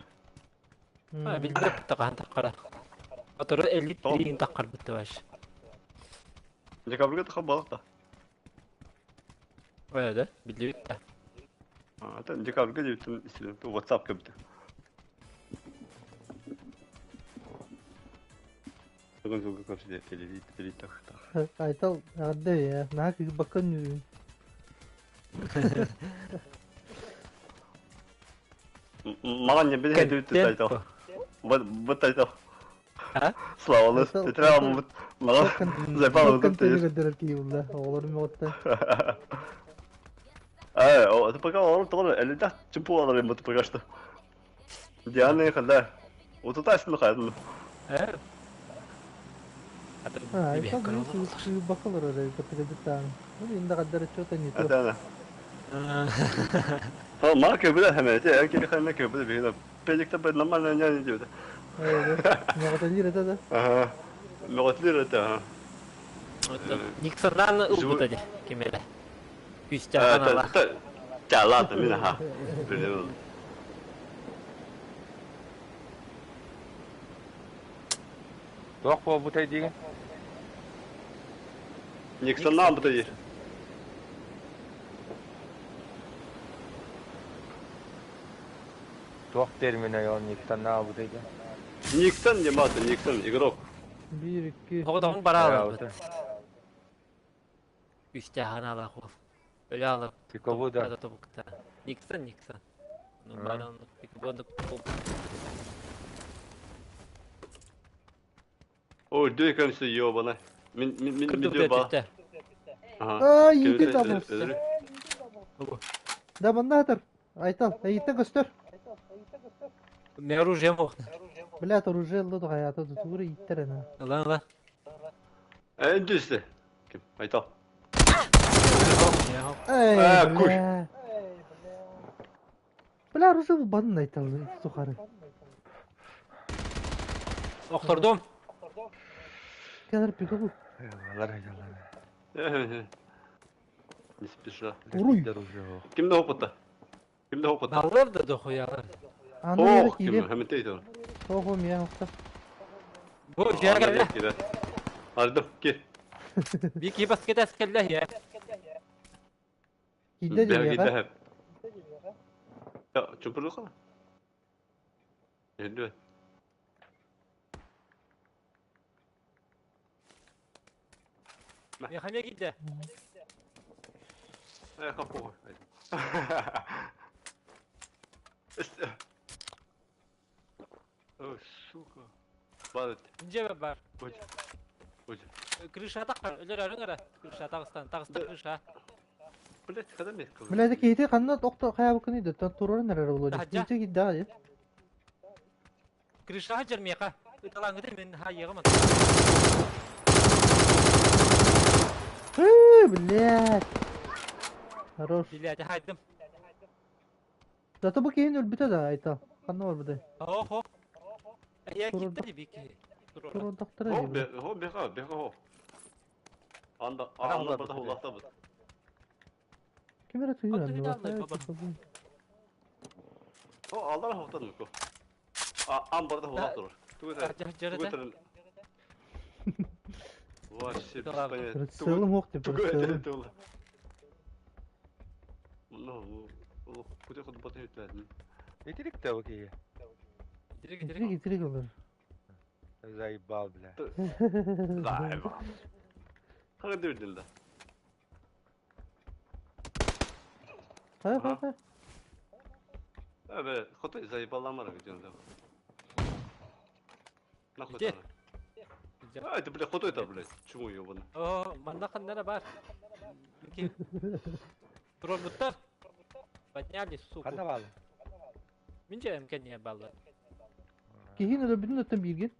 А, билбеп таққан таққара. Отыры элит деген таққар бітті баш. Декабрьге таха балык да. Ой, да, билбеп та. А, это декабрьге дейтин истедим. WhatsApp кебит. Бүгін бүгін көрсөтө элит элит так так. Айтал, адда я, наһаа кыырбаккын үүн. Маған не биле дөйтү тайтал. Вот вот тайтал. А? Слава Айтал, Тетра мут. Маған зайпал Контент вот көрдөрөр киһи булла, оҕолорум мөҕүттэн. Э, это пока он тоже элит чемпу алар им пока что. Диана ханда. Вот тут асны хайдын. Э? А, Айтал кыырбакка олорор эбит, кытыгыдыттаан. Ну, инде хаддара что-то не то. Это она. Ха, ма көбүлэ хэмэ, те кели ханна көбүлэ бихина. Педикте бе нормально не не диде. Мөҕүтэлиир этэ да. Ага. Мөгөтлөр это. ага. Никсоннан ылбыта де, кемеле. Күстә канала. Та ладно, мин ха. Билем. Туох буолбутай диигин? Никсонна албыта дии. Туох терминай ол Никсонна албытай диэн? Никсон не мата, Никсон, игрок. Биир, икки, Оҕотоҕун үс. бара аларбыт. Үстээх анаалаах уол. Өлө алар. Пикабу да. Да тобукта. Никсон, Никсон. Ну, баран, пикабу Ой, дөй кэмсэ ёбана. Мин мин мин Кырдык видео ба. түстэ. Ага. Ай, иитин табылсын. Да, манна атар. Айтал, эйиттен көстөр. Мен оружием охна. Блядь, оружие ылла тухаята тутуура ииттер ана. Ылан ылан. Э, дүстэ. Ким? Айтал. Эй, Э, куй. бля. Бля, оружие булбадын Айтал тухары. Охтордум. Келер пикабу. Алар айалар. Не спеша. Уруй. Кимде опыта? Кимде опыта? Баллар да дохуялар. Аны yere Ох, ким? киирем. Хэмэнтэй тон. Ого, мия охта. Бу жергеле. Ардым, кел. Бики баскет әскелле я. Киирде диэҕэ. Я, чупурлуха. Эдү. Мехаме киде. Э, хапо. Ой, сука. Бар. Инже бар. Ой. Ой. Крыша тақпар. Өлөр арың ара. Крыша тағыстан. Тағыста крыша. Блять, когда мне Бля, это киһити ханна охто хайабыккыный да турарын эрэр буолуо. Таһырдьа. Киирде киирдэҕэ дии. Крыша жер меха. Ыталаңыды мен хайыгымын. Ы, блядь. Хорош. Блядь, хайдым. Зато бу киһин өлбүтэ да Айтал. Ханна барбытай? Охо. Я Турурда. китте бики. Турурдахтара Хо, дии. хо, беха, беха, хо. Анда, Ана анда улар бата бит. улахта бит. Ким эрэ тыйын Ханна анны аллай, баста. баба. Хо, алдар хоқтан мүкө. Ан барда улах тур. Тугы Жер Вообще без Да ладно. понятия. Прицелым ох деп Тугы прицелым. это Ну, куда ход бата өтәдин. Итирик те окей. Итирик итирик олар. Заебал, бля. Заебал. Хага дөрдүн да. Ха ха ха. Әбе, хотой заебалламара видеода. Нахуй Где? там. А, это, бля, хотой там, блядь. Чему ебаный? О, манна ханнара бар. Турурбуттар. Подняли, суку. Ханна балы. Мин же МК не баллар. Киһин өлбүтүн өттөн бииргин.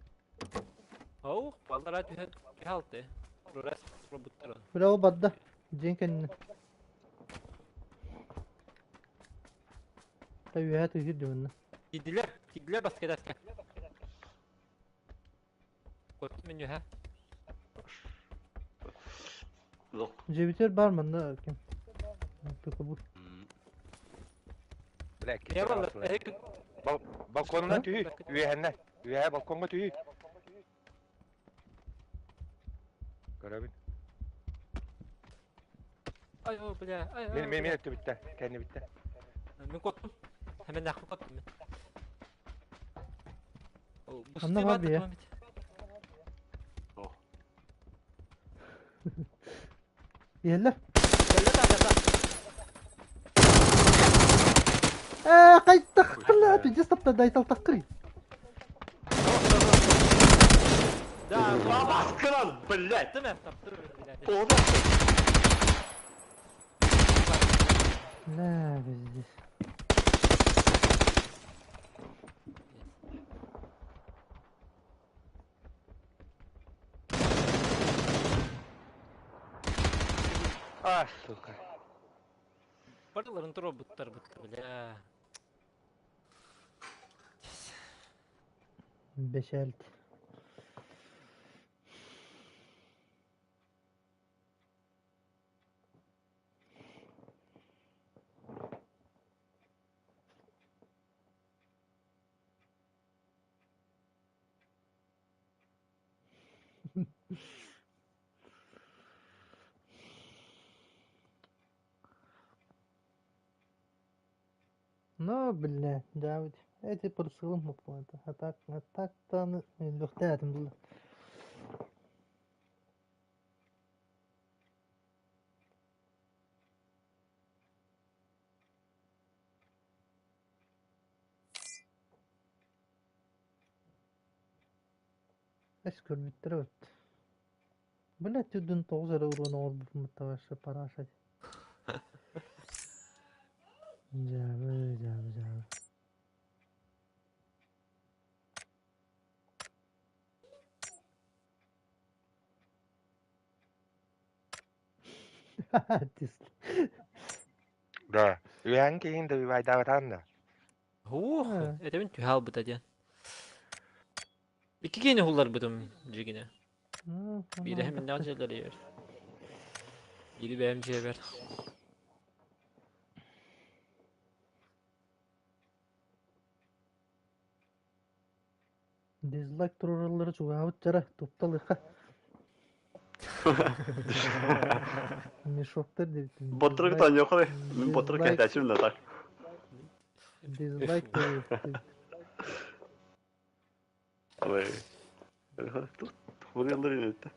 Оу, баллар түһэ түһалты. Турурас турурбуттар. Бля, ол бадда. Дьиэн кэннэ. Та үөһэ тыһыр димэннэ. Кидилер, кидилер баскетаска. Кот мен үһэ. Лох. Дьиэбитигэр бар манна ким. Пикабу. Бля, Не баллар. Балконuna tüy. Üyehenne. Üyehe balkonga tüy. Көрөбүн. Ай, о, бля. Ай, Мен мен мен өттү битте. Кэнни битте. Мен коттум. Hemen нахуй коттум мен. Анна бар бия. О. Иһэллэр. Ээ, қайттаққыла, пиздец тапта Айтал таққыр. Да, Баскыран, блядь. таптым, таптым, блядь. Ода. Бля, пиздец. А, сука. Барларын турурбуттар бутта, бля. Бешелт. Ну, бля, да, вот эти просылым это. А так-то лөхтәтим булды. Эс көрбүттэр эбит. Бля, түрдүн тоҕус эрэ уруон оҥорбуппун вообще параша. Дьаабы, дьаабы, дьаабы. Да. Үһээн киһин да бивайдаабатаан да. Ух, это мин түһэ албыта диэн. Икки киһини уһулларбытым дьигинэ. Биирэһэ миннээх дьиэлэригэр. Биири бэйэм дьиэбэр. Дизлайк туруораллара чугаһаабыт дьара, тупталыха. Мешоктар диэбитим. Боттурук таанньуоххай. Мин боттурук кэһэтээччим да так. Дизлайк диэбиттим. Ой. Тугу иннитэ.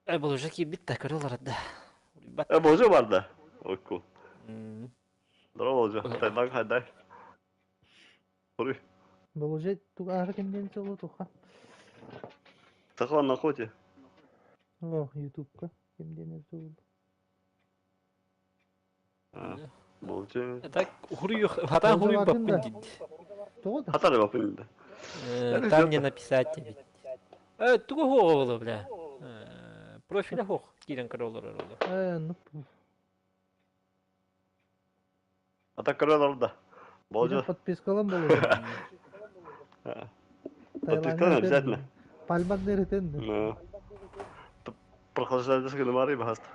Э, болужа киирбит да көрө олорор да. Улуйбат. Э, болжа бар да. Окку. Здорово, болжа. Тайдан хайдай. Хоруй. Болужа туга кимден соло туха. Саха на охоте. О, ютубка кимден соло. Болжа. Так, хуруй, хата хуруй баппын дид. Хата баппын дид. Там не написать ведь. Э, тугу хуоҕа бля. Профиля хуох киирэн көрө олорор олор. Э, ну. А так көрө олорор да. Болжа. Подпискалан болор. Подпискалан обязательно. Пальман неритен. Ну. Прохлаждайся гынымары баһаста.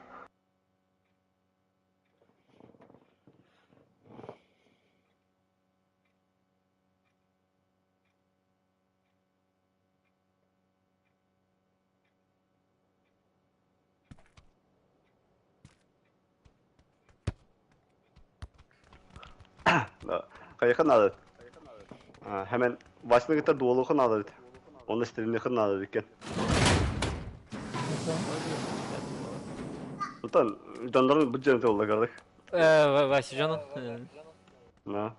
Хайыха наада. Hemen başına gitti duvalığı наада dedi. Onu istediğini наада dedi. Utan, дьоннорун бу дьиэни толла кардык. Э, Вася дьонун. На.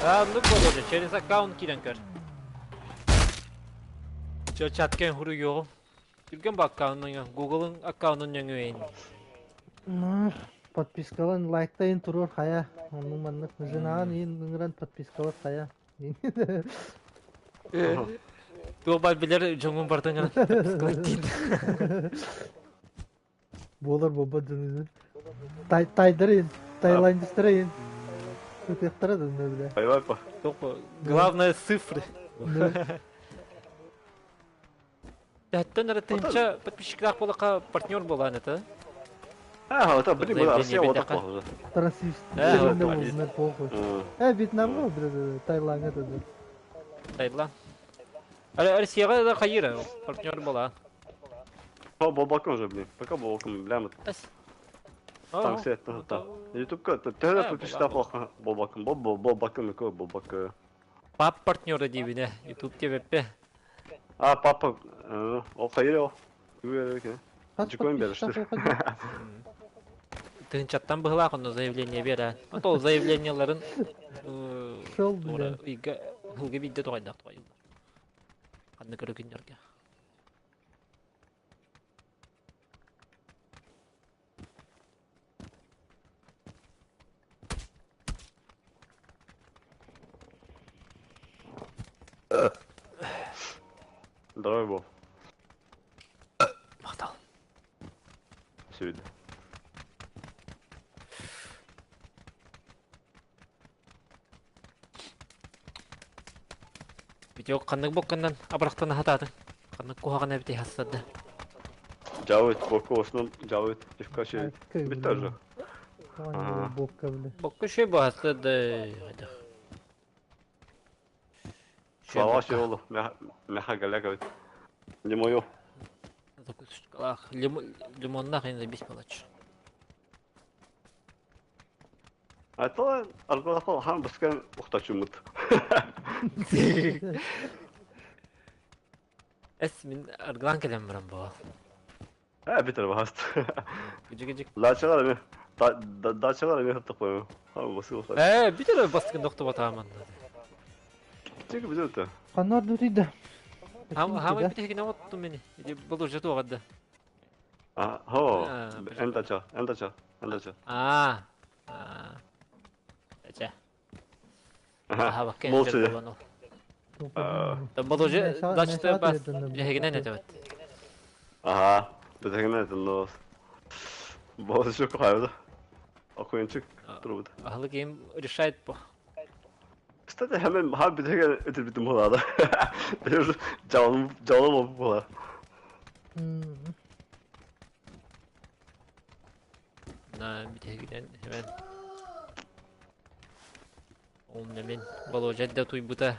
А, ну боложе, через аккаунт киирэн көр. Чо чаткен хуруйуоҕум. Түргэн бу аккаунун, Google'ын аккаунун нөҥүөйүн. Подпискалан лайктайын туруор хайа. Оннук маннык жынаан иин ыҥыран подпискалар хайа. Туох бар билэр дьоҥҥун бартын гынан подпискалар диин. Буолар буолбат дьону. Тайдары Таиландистары иин. Ытыахтара да бля. Айвайпа. Главное цифры. Тэттэн эрэ тыһынча подписчиктаах буолаха партнер буолаан это. А, это блин, мы Россия вот так уже. Транслист. похуй. Э, Вьетнамга, бля, Таиландга да. Таиланд. Россияга да хайыра партнер буолаан. По болбакын уже, блин. Пока болбакын, бля, Там все это там. Ютубка, төһө подписчиктаах буолаха болбакын, бол болбакын, болбакын. Пап партнера диибинэ, Ютуб ТВП. А, папа, ол хайыр ол. Дьукуон беришти. Тыһынчаттан быһылаах онно заявление биэрэ. Ол заявленияларын Шел, бля. ыйга ылга биирдэ тоҕойдоох тоҕойуллар. Ханна көрө күннэргэ. Здорово, Боб. Махтал. Сүрдэ. Видео ханнык бокканнан абырахтан аһатаатыҥ? Ханнык куһаҕан эбитий хассарда? Жауит, бокка основном жауит, пивка шөй. Бүттэ уже. Ага. Бокка бile. Бокка шөй баһасады. Слава шөй олу, мяха галяк эбит. Не мое. Закусочкалаах, лимоннаах енді бес балач. Айтала аргылақал хан біскен ұқтачымыт. Эс мин аргылан кэлэн баран буол. Ә, битер баст. Гыжы-гыжы. Дачалар эми, дачалар эми хаттык қойым. Хан басы ұқтач. Э, битер бастыгын доктор батааман. Чеки біз өтті. Ханар дутыйда. Хама битер гина оттум мени. Иди был уже тугады. А, хо, эн дача, эн дача, эн дача. А. А. Ача. Аха, баккен. Молча. Был уже дачты бас. Жегинен этебет. Ага, бітігін әтін нос. Болы шөк қайырды. Акуенчик тұрбыды. Ахлы ким решает по. Кстати, hemen ha бітіген өтір бітім болады. Жалым, жалым болып болады. На битегинен hemen. Ол немен Володя да туйбута.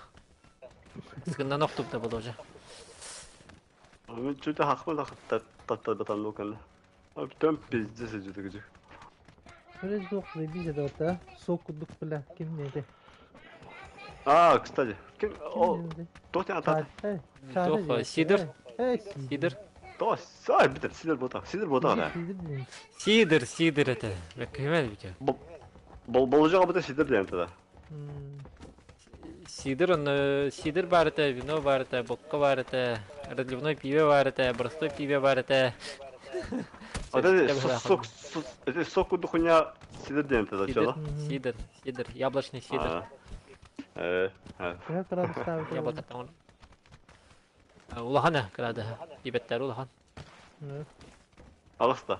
Сыгыннан оқтупта Володя. Мен чуть хақмы да татта батан лукан. Төм пиздец жүді күжі. Böyle жоқ заебись это вот, а? Сок кудук бля, ким не это? А, кстати, ким о, тот ата. Тох, Сидор. Сидор. То, сай битер, сидор бота, сидор бота да. Сидор, Сидор это. Беккемел бите. Бол болжага бите сидор деген тогда. Сидор, он сидор бар это, вино бар это, бокка бар это, разливной пиво бар это, простой пиво бар это. А это сок, это сок духуня сидор деген тогда, чё? Сидор, сидор, яблочный сидор. Яблоко там. Улахана кырады. Ибеттер улахан. Ағыста.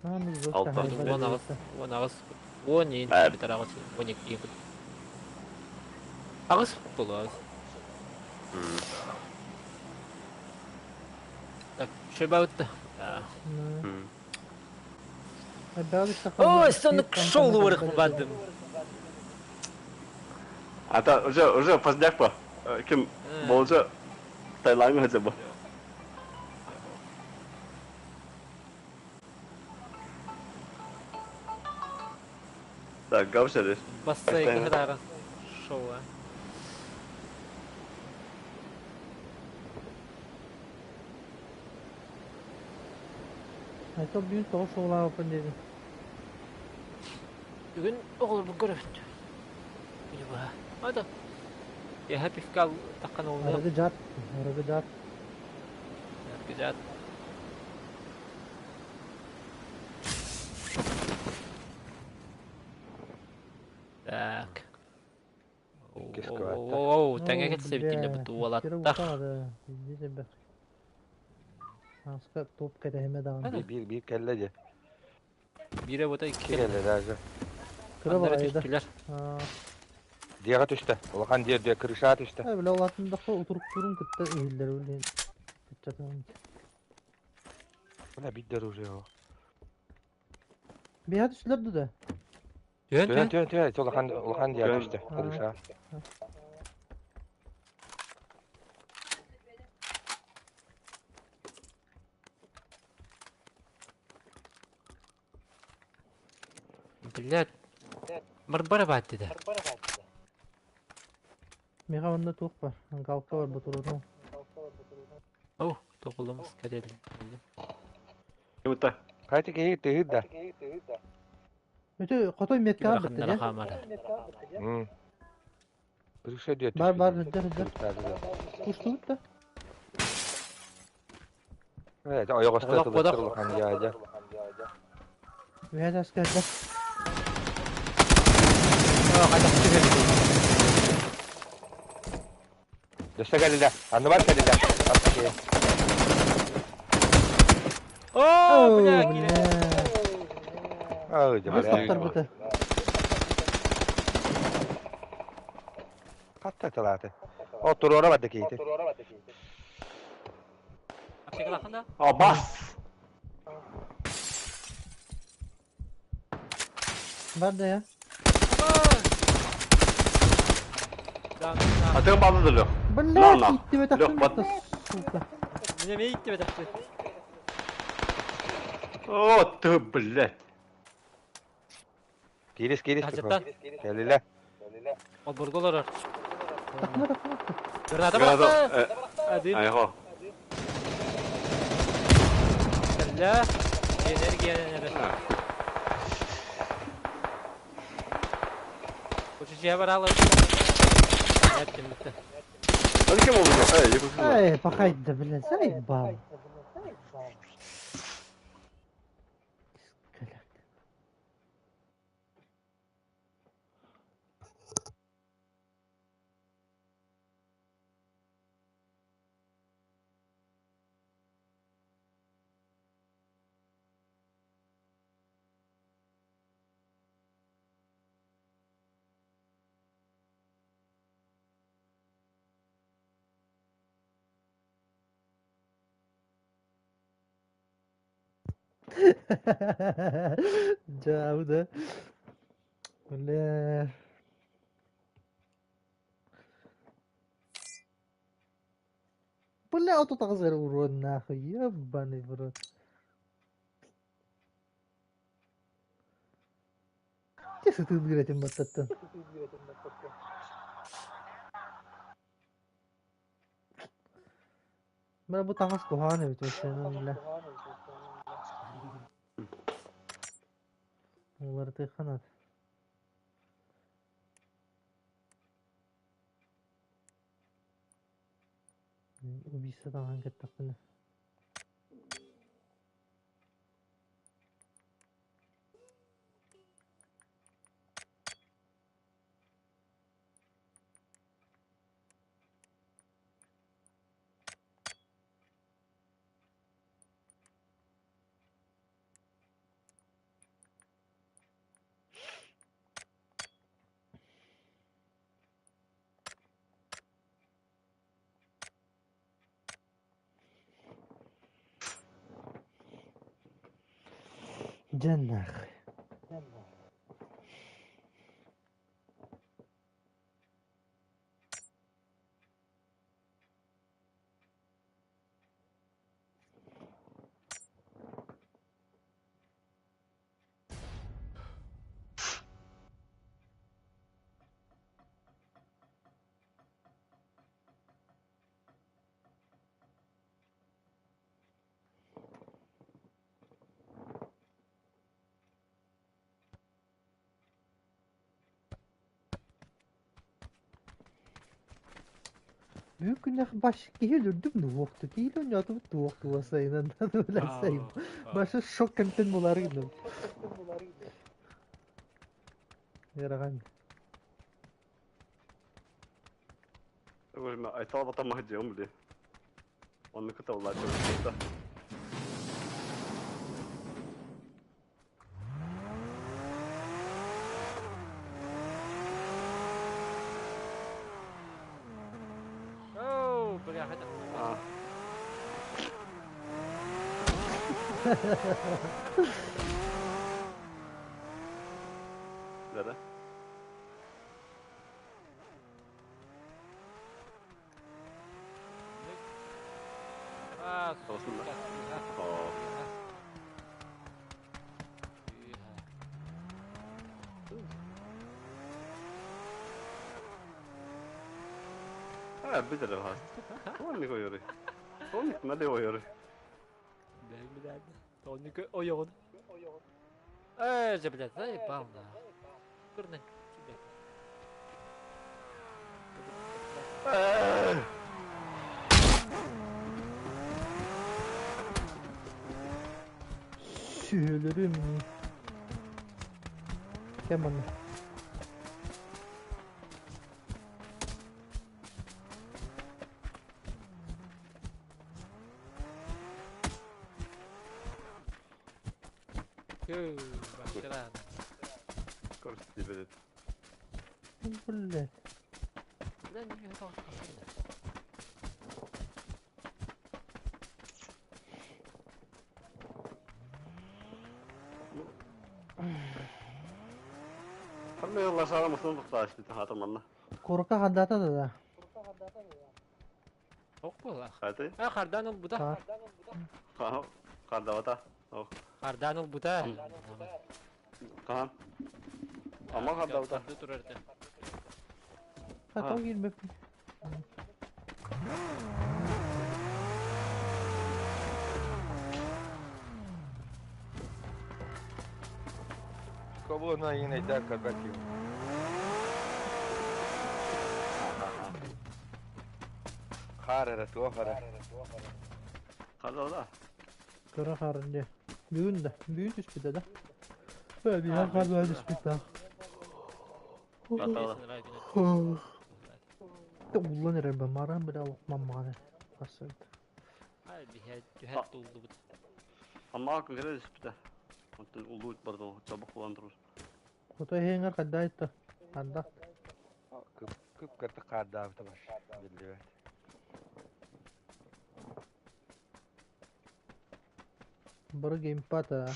Алта. Уон ағыс, уон ағыс, уон ең бітер ағыс, уон екі ең. Ағыс бұл ағыс. Так, шөбә өтті. Ой, соны шоулы вырық бадым. Ата, уже, уже поздняк па. Ким, болжа Таиландга хотя бы. Так, гавшали. Бассейн кахадара. Шоу. Айта бүгін тоғыз шоулаа опын деді. Бүгін оғылы бұл көрөбүт. Бүгін бұға. Ада. Я пивка таққан олды. Арада жат, арада жат. Арада жат. Так. Оу, тәңе кетсе битиле бу туалаттар. Аска топ кәтәһемә дагы. Бир бир кәллә же. Бире бота икки кәллә даже. Кыра бар. Диага төштө. Улахан диэ диэ крыша төштө. Ә, биле улатын да утуруп турун кытта өйлөр үлен. Кытчатан. Бына биддер уже. Бия төшлөр да. Түн түн түн улахан улахан диэ төштө. Крыша. Блядь. Барбара бат dedi. Мега онда туох бар. Галка бар бутуру. О, тоқылымыз кәдеді. Кимта. Кайты кеһи тыһыт да. Өтө котой метка битти да. Крыша диэ. Бар бар hüddер hüddер. Кушту да. Э, ойоҕосто тылыттыр улахан диэ дьэ. Үһә таска да. Дөстө кэллэ. Анны бар кэллэ. Атта кеһи. О, бля, О, киирэн. бля. Ой, Бу бля. таптарбыта. Хатта тылааты. О, туруора барды киһити. Аптекалахан да? А, бас! Бар да ya. Да, да. Атыгын балды да лег. Бля, На, на. киттибэ Лех, тахтым бат. сука. Меня мейт тебе тахты. О, ты, блядь. Кирис, кирис. Хажаттан. Кэлилэ. Отборго олорор. Тахма тахма. Граната Граната, бахта. Один. Айхо. Кэллэ. Энергия, энергия. Учучия баралы. Эттим битте. Hadi kim oldu? Эй, yakın. Эй, пахайда, бля, заебал. Каляк. Дьэ, да. Бля. Бля, вот тут урод нахуй, ебаный в рот. Где ты играть им это? Бля, бу таҥас куһаҕан эбит вообще, бля. Уларытыахха Убийство таҥаһын кэттэхпинэ. Дьэ нахуй. Büyük günah baş киһи өлүрдүм туохту киһи ойнотубут туох туосайынан өләсәйм. Башы шок контент булар гынным. Яраган. Айтал батамах дием, бли. Он накатал лачок. Оу, бля, это... А. Да-да. А, Olsun da. сука. О. А, битер хаст. Он не говори. Он не говори. Блядь, блядь. Он не Ой, он. Эй, же, блядь, заебал, на. Курны, тебе. Сүһөлөрүм. Кем аны? Көө, баччалаан. Скорость тебе. Блядь. Бля, не готов. Хамме лашара мусын туктааш бит хатырманна. Куоракка хандаата да да. Ох буоллах. Хаты? А, хардаан ылбыта. Хаар. Хардавата. Ох. Хардаан ылбыта. Хаан. Ама хардавата. Харды турар этэ. Хата киирбэппин. Кобуна иин эйдээх көрбөт киһи. Хаар эрэ туох эрэ. Хардавата. Кыра хаарын дьэ. Бүгүн да. Бүгүн түспүтэ да. Биһиэхэ хаар түспүт да. Хардавата. Уллан эрэр бэ маран бля маммаҕана тахсыбыт. Ай, биһэ түһэт туллубут. Ама кыра түспүтэ. Онтон улуут барды чабах булан турur. Хото эһиэҥэр хайда айтта? Ханда? Кып кып кыртык хаардаабыта бар. Биллибэт. Бары геймпад а.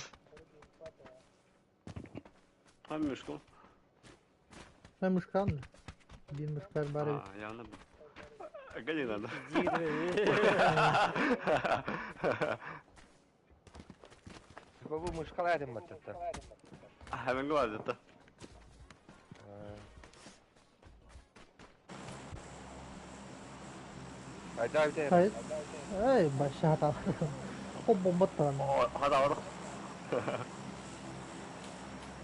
Хам мышку. Ха мышкан. Биир мышкар бар эбит. А, явно. Гони надо. Кобу мышкалар этим баттаттар. Hemen гладит. Айда бите. Хайт. Эй, баша хата. Хоббомматтан. Хада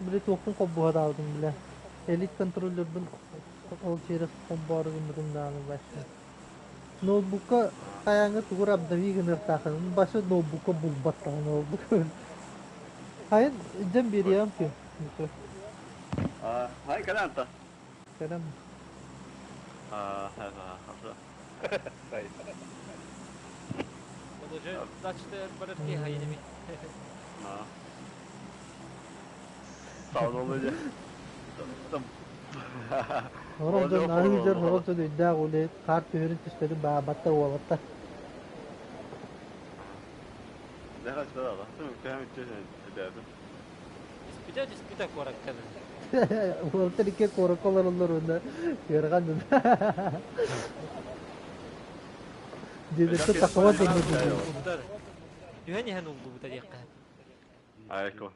Били туохпун холбуһа даабытым бile. Элит контроллербын ол через холбоору гыммытым даҕаны баша. Ноутбукка хайааҥҥа тугур обнови гыныахтаахын баша ноутбукка булбат даҕаны ноутбук. Хайын дьэн биэриэҕим ким. Хай каланта. Кэлэн А, хорошо. Уже дачты барытки хайынами. А. Саунолы Там. Сорох дьон аһыы дьон сорох дьон өйдөөх үлэһит хаар түһэрин түспэтин баабаттар уолаттар. Испитэ түспүтэ куоракка Уолаттар икки куоракка олороллор уонна ыарахан Дьиэлэртэн тахсыбат дьоннор Түһэн иһэн уллубута диэххэ. Айко.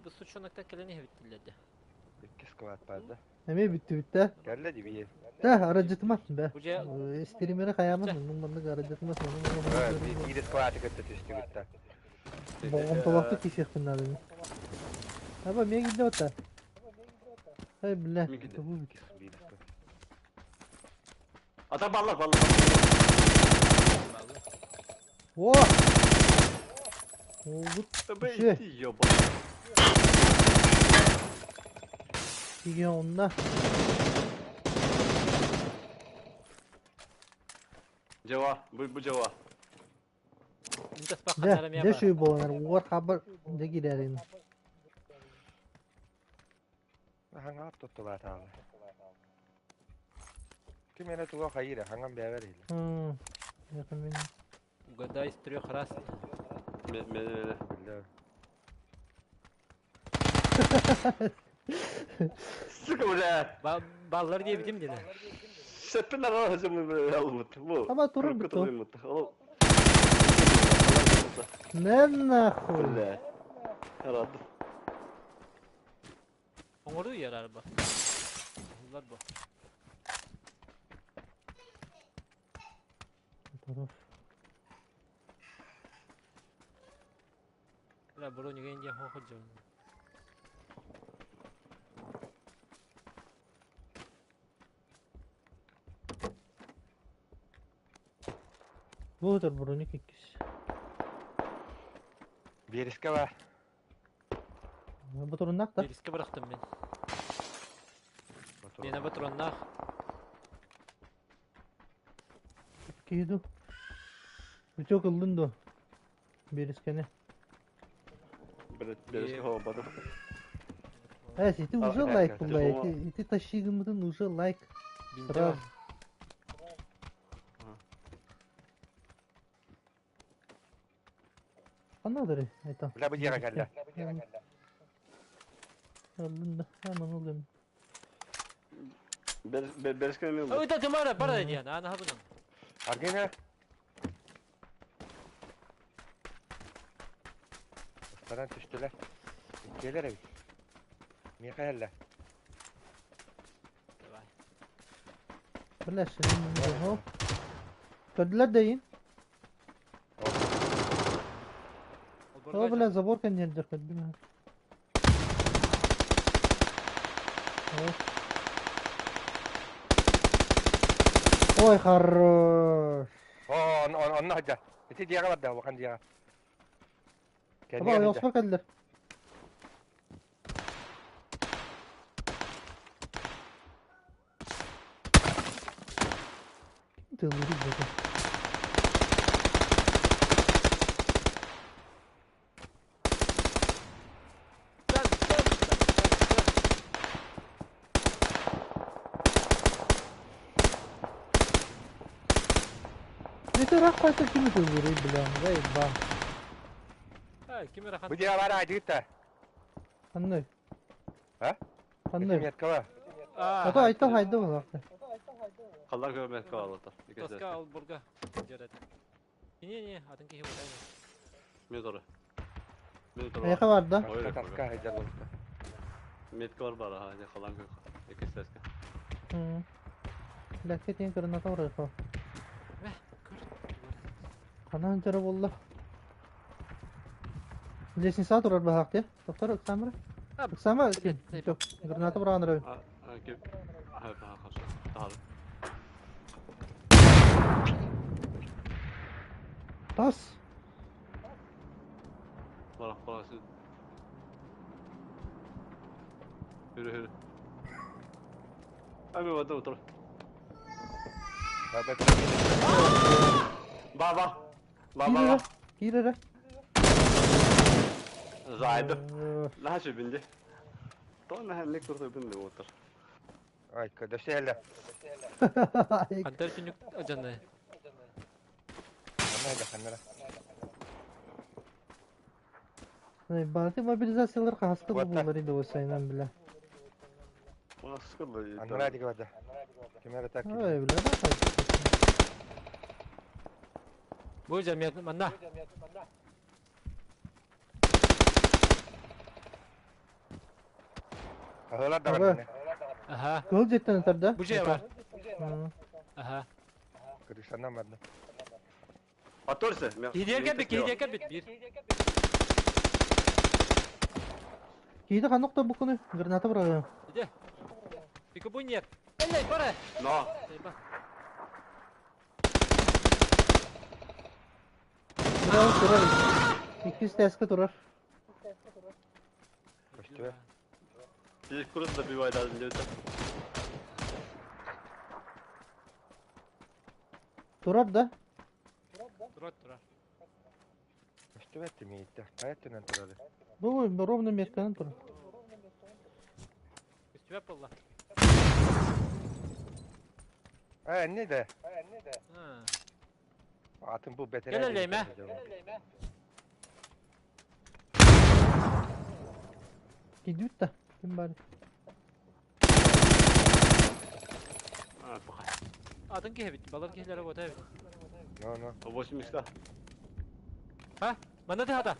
Бу сучонокта кэлэн иһэбиттиллэр да. Икки склад бар да. Эмиэ бүттүбүт Кэллэ дибиир. Да, арадьытымас бэ. Уже Стримери хайааман, оннук маннык арадьытымас. Биир склады кытта түстүгүттэ. Болҕомтолоохтук кисиэхпин наада. Аба, миэ киирдэ батта. Эй, бля, тугу Биир склад. Ата баллар баллар. О! Олбут Бей, ёба. тиге онна. Жава, бу бу жава. Дэ, дэ шүй боланар, угар хабар дэ киирэрин. Хаңа тоттулар таалы. Ким эне туга хайыра, хаңан бәбер или. Якын мен. Угадай с трех раз. Ме ме ме. Биллер. Сука, бля. Баллар диэбитим диэн. Сеппин ара хажым алымыт. Бу. Аба турар бит Ол. Не нахуй. Бля. Рад. Оҥоруу ярар ба. Улар бу. Taraf. Бля, бронюга индия хоходжон. Бу өтөр броник иккис. Биэрискэ бар. Бу туруннах да. Риске бырахтым мен. Мена патроннах. Киһи ду. Бүтө кыллын ду. Берискене. Бэрэскэ хоһобатым. Э, ити уже лайк булла, ити, ити тащигымытын уже лайк. Сразу. Ханна дары, это. Бля, бу дьиэҕэ кэллэ. Аллын да, аман ылым. Бэрэскэ эмиэ ылла. Ыта Тимара бара диэн, аана хабынан. Аргина. Ыстанан түстүлэр. Иккиэлэр эбит. Миэхэ иһэллэр. Давай. Бля, ширин Көрдүлэр да иин. О, бля, забор кэнниэрдэр көрдүм. Ой, хорош. О, онно сылдьар. Ити дьиэҕэ барда, улахан дьиэҕэ. Кэннигэр сылдьар. Оспор кэллэр. Тыллыры бөтө. Это рахпайта кими тыллыры билэн, заебал. Ким ырахан? Бу дьиэҕэ баар аадьыгыт Ханной? А? Ханной? Меткала. Ото айта хайда булакты. Халлар көрмөт каалата. Тоска олбурга дьэрет. Не-не, атын киһи буолай. Мен торы. Мен торы. Айха бар да. Таска таска хайдар болуста. Метка бар бар, ха, не халан көр. Иккистэскэ. Ләкке тиен граната урайха. Мэ, көр. Ханаан дьара буолла. Лестница турар баһаахтыа. Доктор Оксамра. Оксама, граната быраҕан А, кип. Ха, ха, ха. Тахар. Тас. Бара, бара, Хүрү, хүрү. Ами вада утур. Ба, ба. Ба, ба, ба. Киир эрэ. Зайды. Наһаа сүбүнди. Тоҕо наһаа инник туртайбын деп отыр. Ай, көдөсө эле. Хантар түнүк ажаны. Ханна эле, ханна эле. Бааты мобилизациялар хаһаста бу буолар иде осайынан биле. Аннара диги бада. Ким эрэ так. Ой, биле да. Бу жамият манна. Аһылар да Аха. Кыл жеттен ытар да? Бу же бар. Аха. Крышанан барда. Аторсы. Киһиэр кэлбит, киһиэр кэлбит биир. Киһи ханнык да букуну граната быраҕыам. Иде. Пикабу нет. Элей, бара. Но. Турар, турар. Иккис тээскэ турар. Көстүбэ. Биир курус добивайдадым диэбитэ. Турар да? Турар, турар. Көстүбэ тимиитте. Хайа түнэн турары. Бу ровно метканан турар. Көстүбэ буолла. Э, эмне да? Атын бу бетер. Кэл элейме. Кидүүт да. Ким бар? А, пока. Атын киһи бит, балар киһилere бота бит. Но, но. 80. Ха? Манна тахата.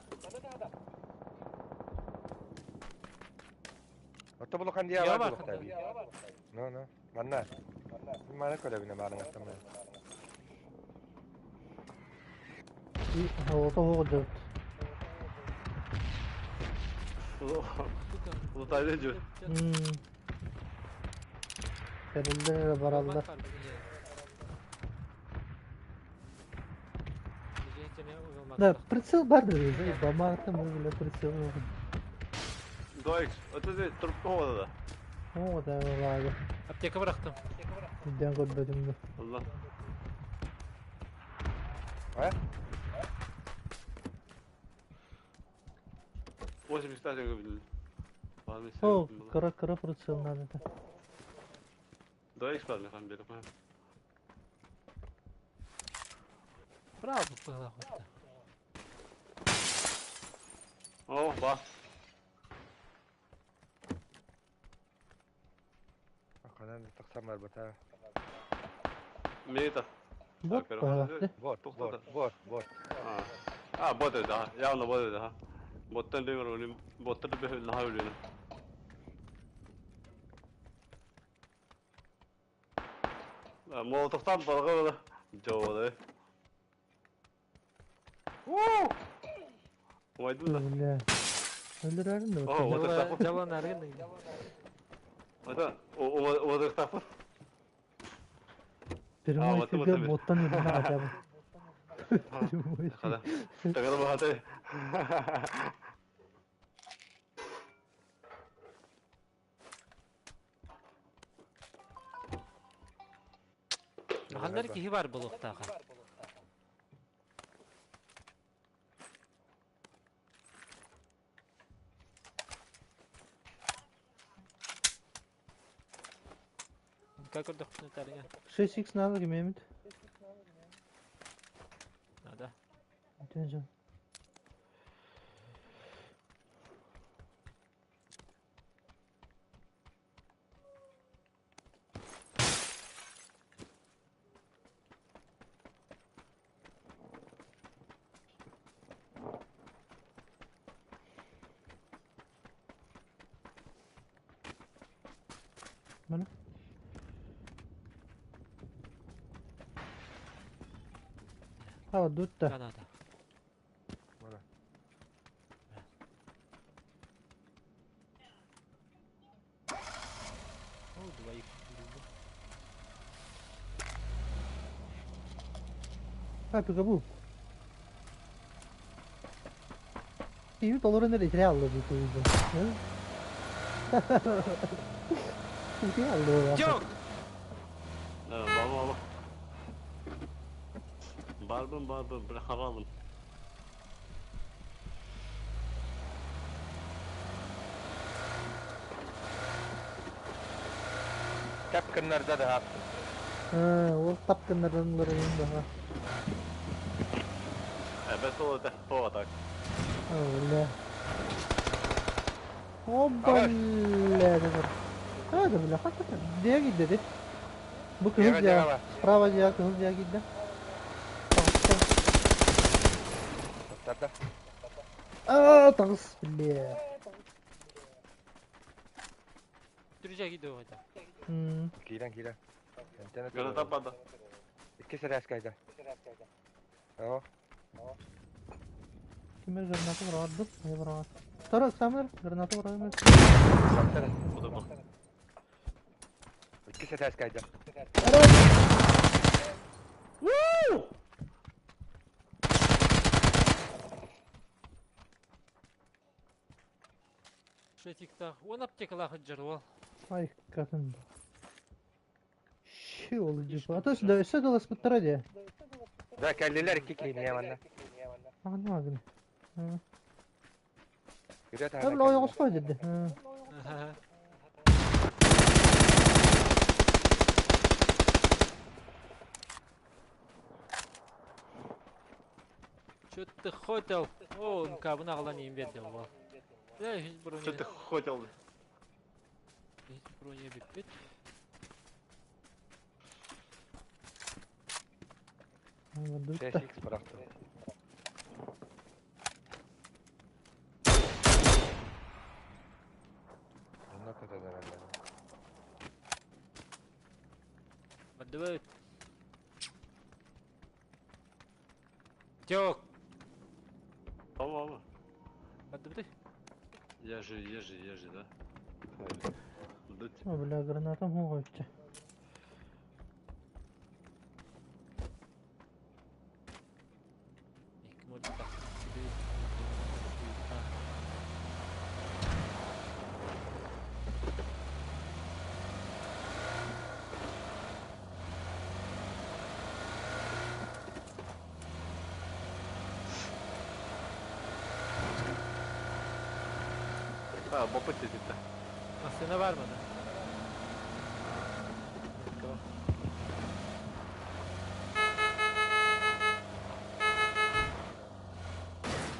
Ото булахан дия бар булукта би. Но, но. Манна. Мана көрөбүнэ баарың аттамна. Ото хоҕо Улутайды жу. Тэриллэр бараллар. Да, прицел бар да, бамаата мы бля прицел. 2x. Өтөдө туруп коҕода да. О, да, ладно. Аптека бырахтым. Иден көрбөтүм да. Алла. А? 8 таа билин. О, кыра кыра прицел надо. 2x бар механ беріп. Браво, пыла хотта. О, ба. Ханан тахсан барбата. Мета. Бот пыла. Бот, бот, бот, бот. А, бот да. Явно бот да. Боттан бемер өлüm. Боттан бе наha өлүнү. Молотовтан барга жоо. Уу! Ойду да. Бля. Өлөрөрүн да. О, вот это Жалан аргын. Это о о о Прямой вот эфирге вот боттан өлүнө хотя бы. Прямой эфир. Хада. Тогда бахаты. Ханнар киһи бар булуктаха. Как көрдөхпүнэ тарыҥа. 6x надо кимемит. Надо. Тенжен. Mana? Ha, dutta. Канада. Мана. О, двоих. Ha, пикабу. Киви толору нэр итре аллы бу туйду. Итре аллы. Жок! Баба баба. Барбын барбын bir haralım. Капкыннарда да хап. Ha, ол тапкыннардан daha. Evet o da o так. Бля. О, бля, Hadi бля, hakikaten. Diye gitti. Bu kızıl Diye, ya. diye. Справа diye kızıl diye gitti. Тарда. Аа, тагыс, бля. Түржә киде ойда. Киирен киирен. Интернет. Граната бада. Икки сэрээс кайда. О, Кимер граната бұрады? Не бұрады? Второй Самыр, граната бұрады. Тарда. Bu da bak. Икки сэрээс кайда. Woo! Шетикта. Он аптекалах жар ол. Ай, катын. Ши ол жипа. Ата сюда, өсө далас буттара де. Да, кэллилер икки киини манна. Ағын ағын. Күрэ Та бля, ойы қоспай деді. Что ты хотел? О, ну-ка, бuna кылан им берди ол. Да, hiç броня. Что ты хотел? Hiç броня биппет. Дутта. 6x бырахтым. Онно көтөдөрөллөр. Бадыбыт. Жок. Tamam abi. Бадыбыт. Я же, я же, я же, да? Да, О, бля, гранатам хоғойчы. Екі модда. Боппут тетитте. Массыына бар мана.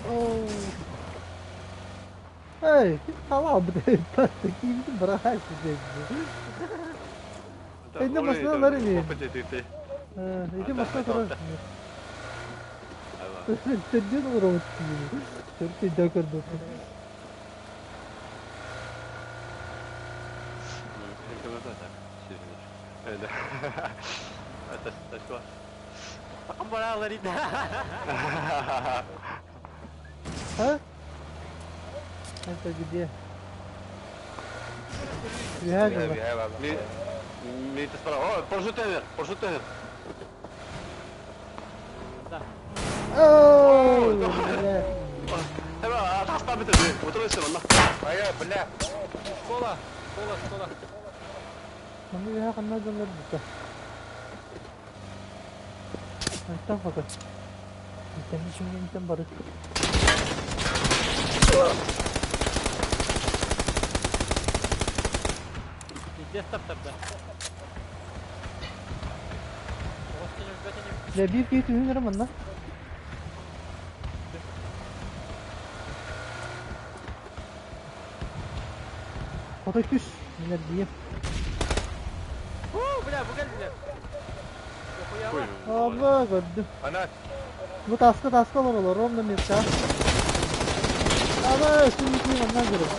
Оо. Эй, халаабыт киирбитин быраҕааччы диэн. Инде машиналар ини. Боппут тетитте. Ити машина турар. Төрдүөн олоробут киһини. Төрдүөн көрбөппүн. Öyle. Taş var. Амбаралар иде. А? Это где? Үһээ дьоно. Үһээ бааллар. Ми справа. О, парашют тенер, парашют тенер. Да. Оу, бля. Hemen taştan bitirdi. Otur işte bana. Айа, бля. Школа, школа, школа. Манна үһээ ханна дьоннор бүттэ. Антан фото. Антан ишингентен бары. Пиздец таптарда. Бля, биир киһи түһүн эрэ манна. Хотой түс, мин эрдийиэм. Уу, бля, бу кэллилэр. Охуяла. Аба, көрдүм. Ана, Бу таска таска олоролор, ровно места. Аба, үстүн маннан көрөм.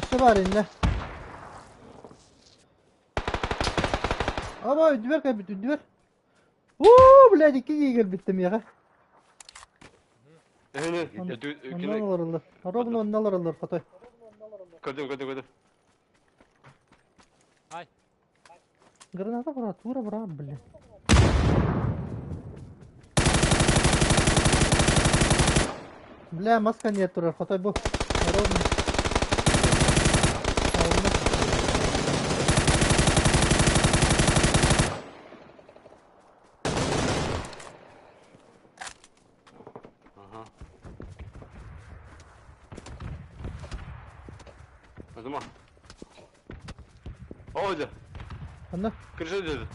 Өссө баар иннэ. Аба, үрдүбэр кэлбит, үрдүбэр. Уу, блядь, икки киһи кэлбиттэ миэхэ. Оннан олороллор. Ровно онно олороллор, хотой. Көрдүм, көрдүм, көрдүм. Ай. Граната бра, тура бра, блин. Бля, маска нет турар, хотой бу. Ровно. Ровно. Ага. Азыма. О, Онно. Крыша деді.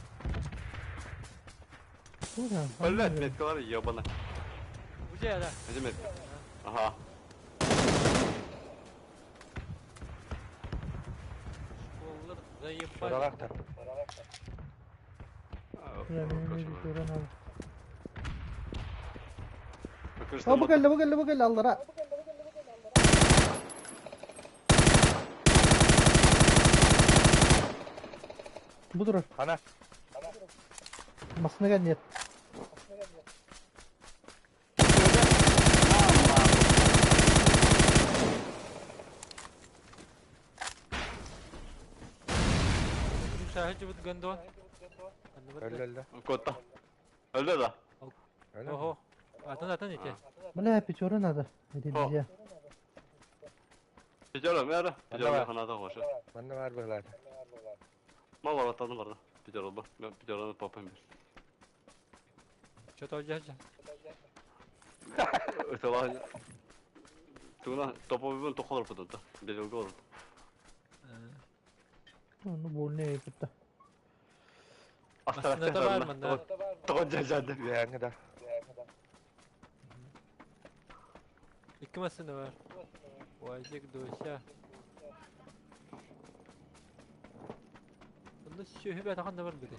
Тура. Блять, меткалар ебана. Уже, да. Где метка? Ага. Школалар заебали. Шуралахтар. Бля, мин тура надо. О, бу кэллэ, бу кэллэ, бу кэллэ, аллара. Бу турар. Ана, Массыына нет. Шахы гондон. өллө өллө. Котта. Öldü да. Өллө. Ого. Атын атын ите. Бля, печора надо. Или О. нельзя. Пятеро, мяра. Пятеро Анда бар. ханада хоша. Манна бар быһылаат. Мал бар атаным бар да. Пятеро ба. Мен пятероны папам бер. Что-то жажа. Өтела. Туна топовый тохолор пытын Белел город. Ну, больно еппитта. Массыната бар манда. Тоҕо жажады. Үһээҥҥэ да. Икки массыына бар. Уазик, Дуся. Онно сүөһү бэтахан да бар бити.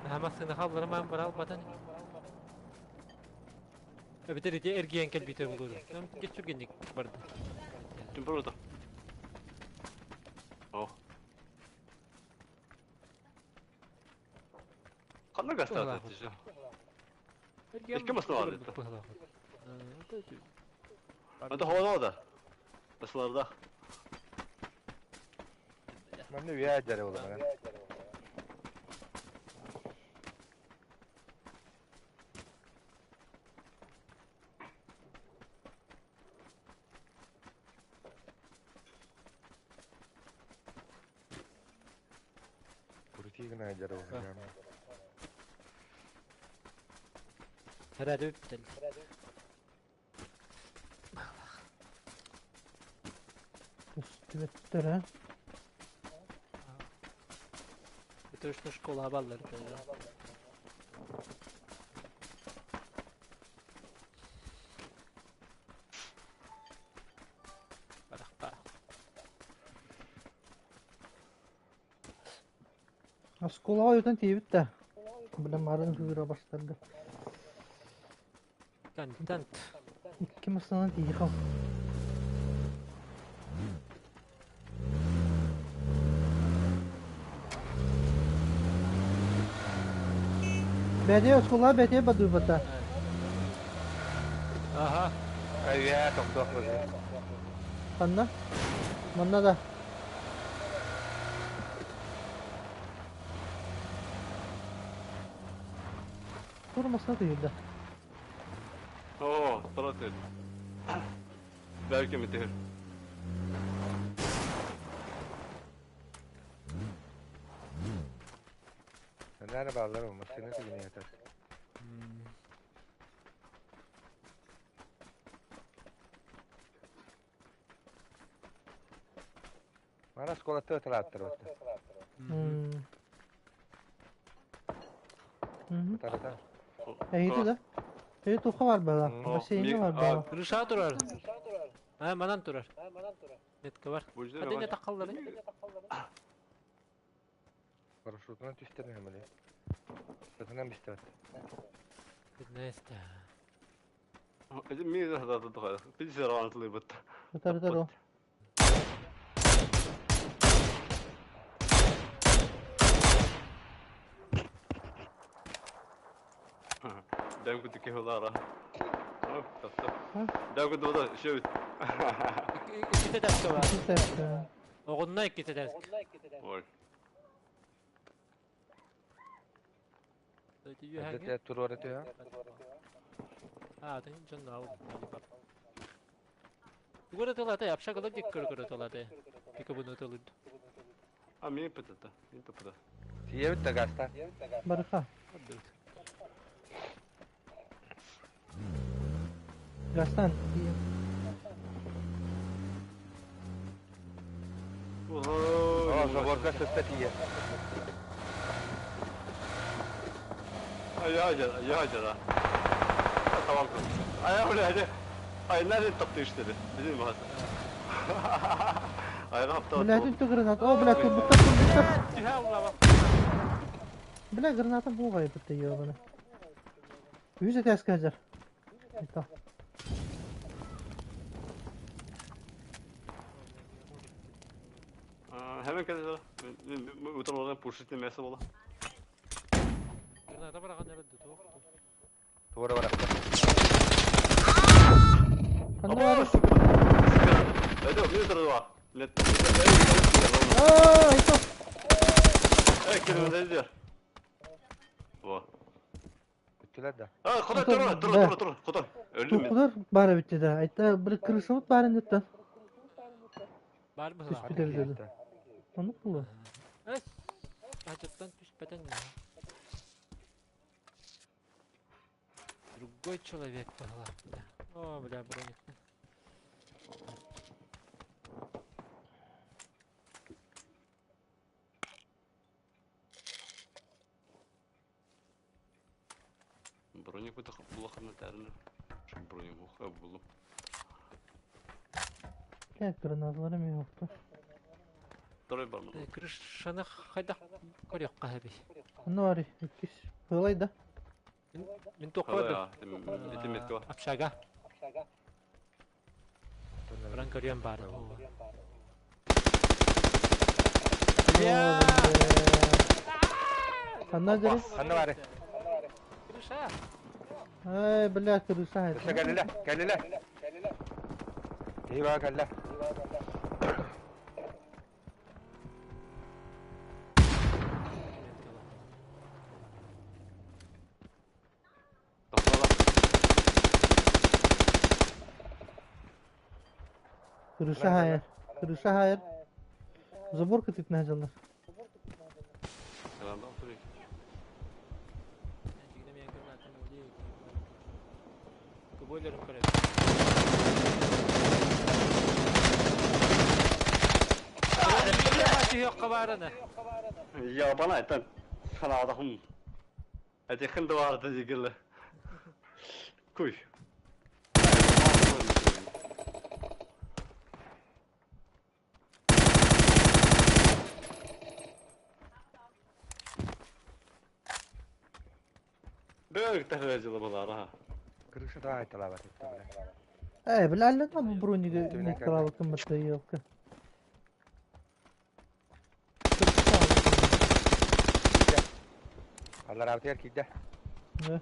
Наһаа массыына хаалларымаан бара албатан. Эбитер ити эргийэн кэлбитэ буолуо. Кеччүргенник барды. Түм burada. О. Ханна гастат этти. Икки массыына бар деді. Анда хавада да. Басларда. Манна үһээ дьэрэ буолар. Чиигин айдьар уһуйаан. Herhalde bitti. Көстүбэттэр ээ. Точно школа баллар. Барахта. Оскуолаҕа ойутан тиийбит да. Бля, марын кыыра бастарга. Контент. Икки массыынан тиийхал. Бэтиэ оскуолаҕа бэтиэ бадыыбата. Ага. Айя, тохтоох быһыы. Ханна? Манна да. Тур массыына түһүрдэ. Оо, тура түр. Belki mi түһэр? Нана бааллар ол массыына түгүнэ ятар. Мана оскуолаттан ыталааттар батта. Тарата. Эйити да? Эйи туха бар бала. Бассейнге бар бала. Рыша турар. А, манан турар. Метка бар. Hadi ne takkalları? Парашютынан түстер мемеле. Сатынан бистебет. Neyse. Мин Биир Утары о. Дэм куту киһилара. Дэм куту да шөт. Иккитэ тәскэ бар. Иккитэ Оҕунна иккитэ тәск. Ой. Эдэ туруора түһэ. А, ты дьон ал. Тугура тылаты, общага дик көрө тылаты. Пика буну тылыд. А мин пытата. Мин тапыда. Тиебит да гаста. Барыха. Гастан. О, заборга сыста тие. Я Tamam. Ay öyle hadi. Ay nereden taptı işte dedi. Bizim mi Hasan? Ay hafta. Бля, тут граната. О, бля, тут будто будто. Бля, граната бугай бутта ёбана. Үз этээс казар. Это. Hemen kadar. Utan пушить мясо было. Граната бараган эрэ туох. Туора барахта. Ханна бар. Это мне трудно. Нет. Аа, это. Эй, кирилл, Во. Бүттүлэр да. А, куда тур, тур, тур, тур, куда? Өлдүм мен. Тухтар бара битти да. Айта бир крышабыт барын деттен. Бар mı? Түспүтэр dedi. Onu булу. Эс. Ачыттан түспэтен. Другой человек была. О, бля, броник. Броник бу булахана тәрне. Броник бу булу. Бля, гранаталарым yo'qtu. Второй бар mı? Крышаны хайда көрөк каһаби. Ханна бар. Иккис. Хылай да. Мин тоқпады. Эти метка. Общага. Баран көрүөн бар. Бля. Ханна жери. Ханна бар. Крыша. Ай, бля, крыша. Крыша кэллэ, кэллэ. Тиба кэллэ. Крыша хайыр. Крыша хайыр. Заборка типне жалар. Ранда oturuyor. Кыбойлерин көрөбүн. Түһүөххэ баарына. Я бана айтан санаадахым. Этихин да баарда дигиле. Куй. Бөг тахыжылы булар ha. Крыша да айталабат этте бля. Э, бля, алла там бронига металловка мотоелка. Аллар абытыгар киирдэ. Да.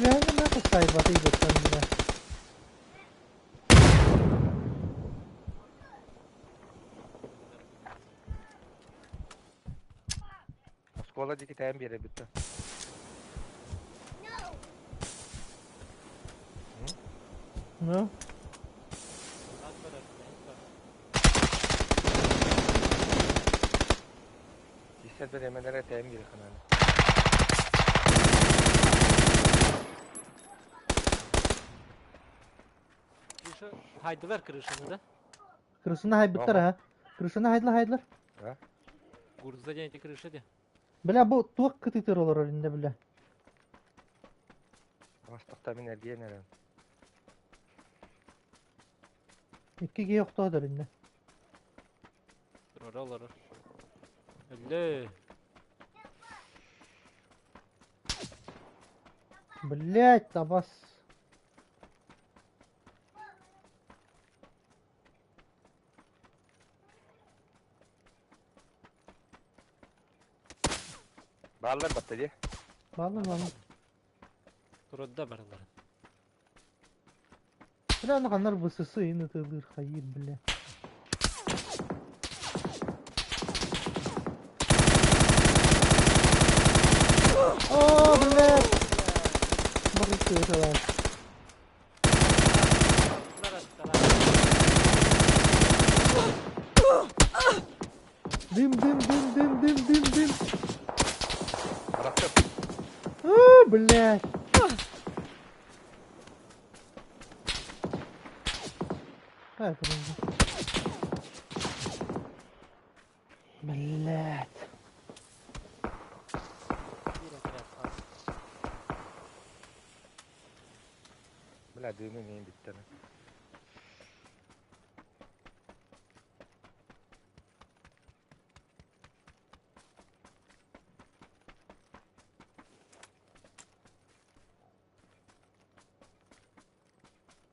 Үөһэҥҥэ нахуй сайбатый быттан бля. Оскуола диэки тэйэн биэрэр бүттэ. Ну, Истер бириэмэлэрэ тэйэн биэрэр ханааны. Крыша хайдылар крышаны да? Крышаны хайбыттар ha. Крышаны хайдылар хайдылар. Гурза диэн ити крыша де. Бля, бу туох кытытыр олорор инде бля. Астахта мин эргиэн эрэн. Икки киһи охтоодор инде. Турар олорор. Өллө. Блять, табас. Бааллар батта дии. Бааллар бааллар. Турарда бараларын. Бля, аны ханнар ВСС ин ытылыр хайыр, бля. О, блядь! Барык Дым, дым, дым, дым, дым, дым, дым. Арахтым. А, блядь. А, Блядь. Бля, дымы мин бүттэ.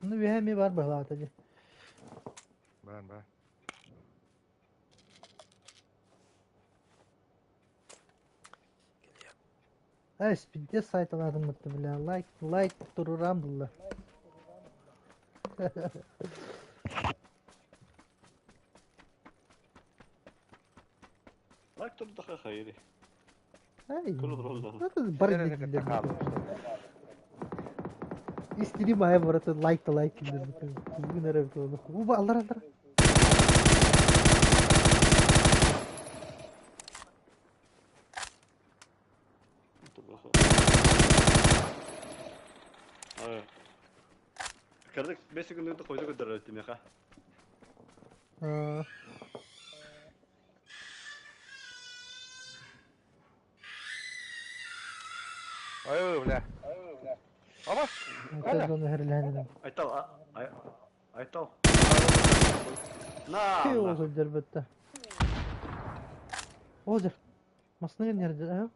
Ну, үөһэ бар быһылаата дии. Бар, бар. Эй, спидде сайт алатын бля. Лайк, лайк турурам булла. Лайк турдаха хайри. Ай, Көрө это бар Истири мае барата лайк та лайк килдер. Бүгүн эрэ Уба аллар аллар. Ай. Кырдык 5 секундта койду көтөрөр тимеха. А, Ой, бля. Аба. Это зона херләнен. Айтал, айтал. На. Кей ол жер бітті. Ол жер. Масына нерде, а?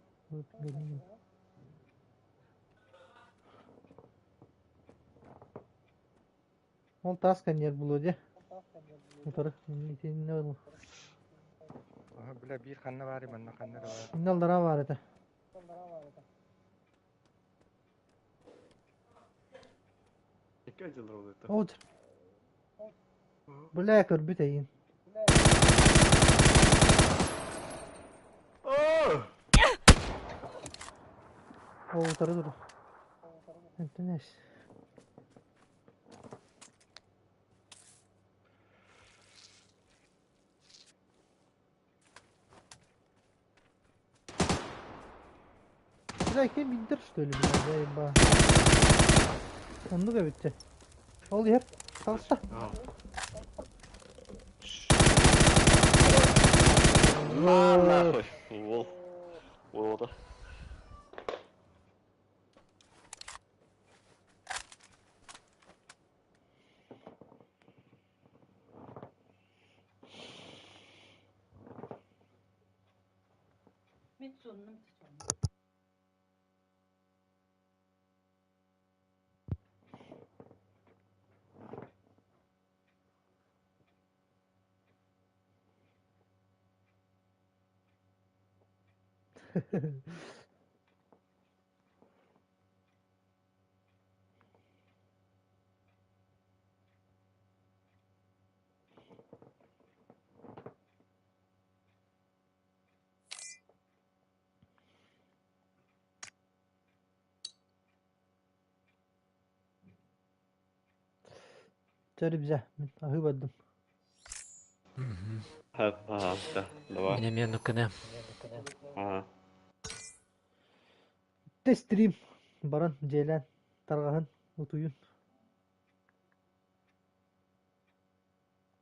Ол тас конер булу де. Утары, не ол. Бля, бир ханна бар, манна ханна бар. Инналдара бар это. Икки жылдар болду. Ол жер. Бля, көрбүт эйин. О! Ол утары турар. Энтэнэс. Бля, ким биндер что ли, бля, заеба. Оннук эбит дьэ. Ол иһэр. Таҕыста. На нахуй. Уол. Уол Чэ, ребзя, мин аһыы бардым. Ага, да, давай. Мин эмиэ оннук гына. Ага. Стрим баран дьиэлээн тарҕаһын утуйун.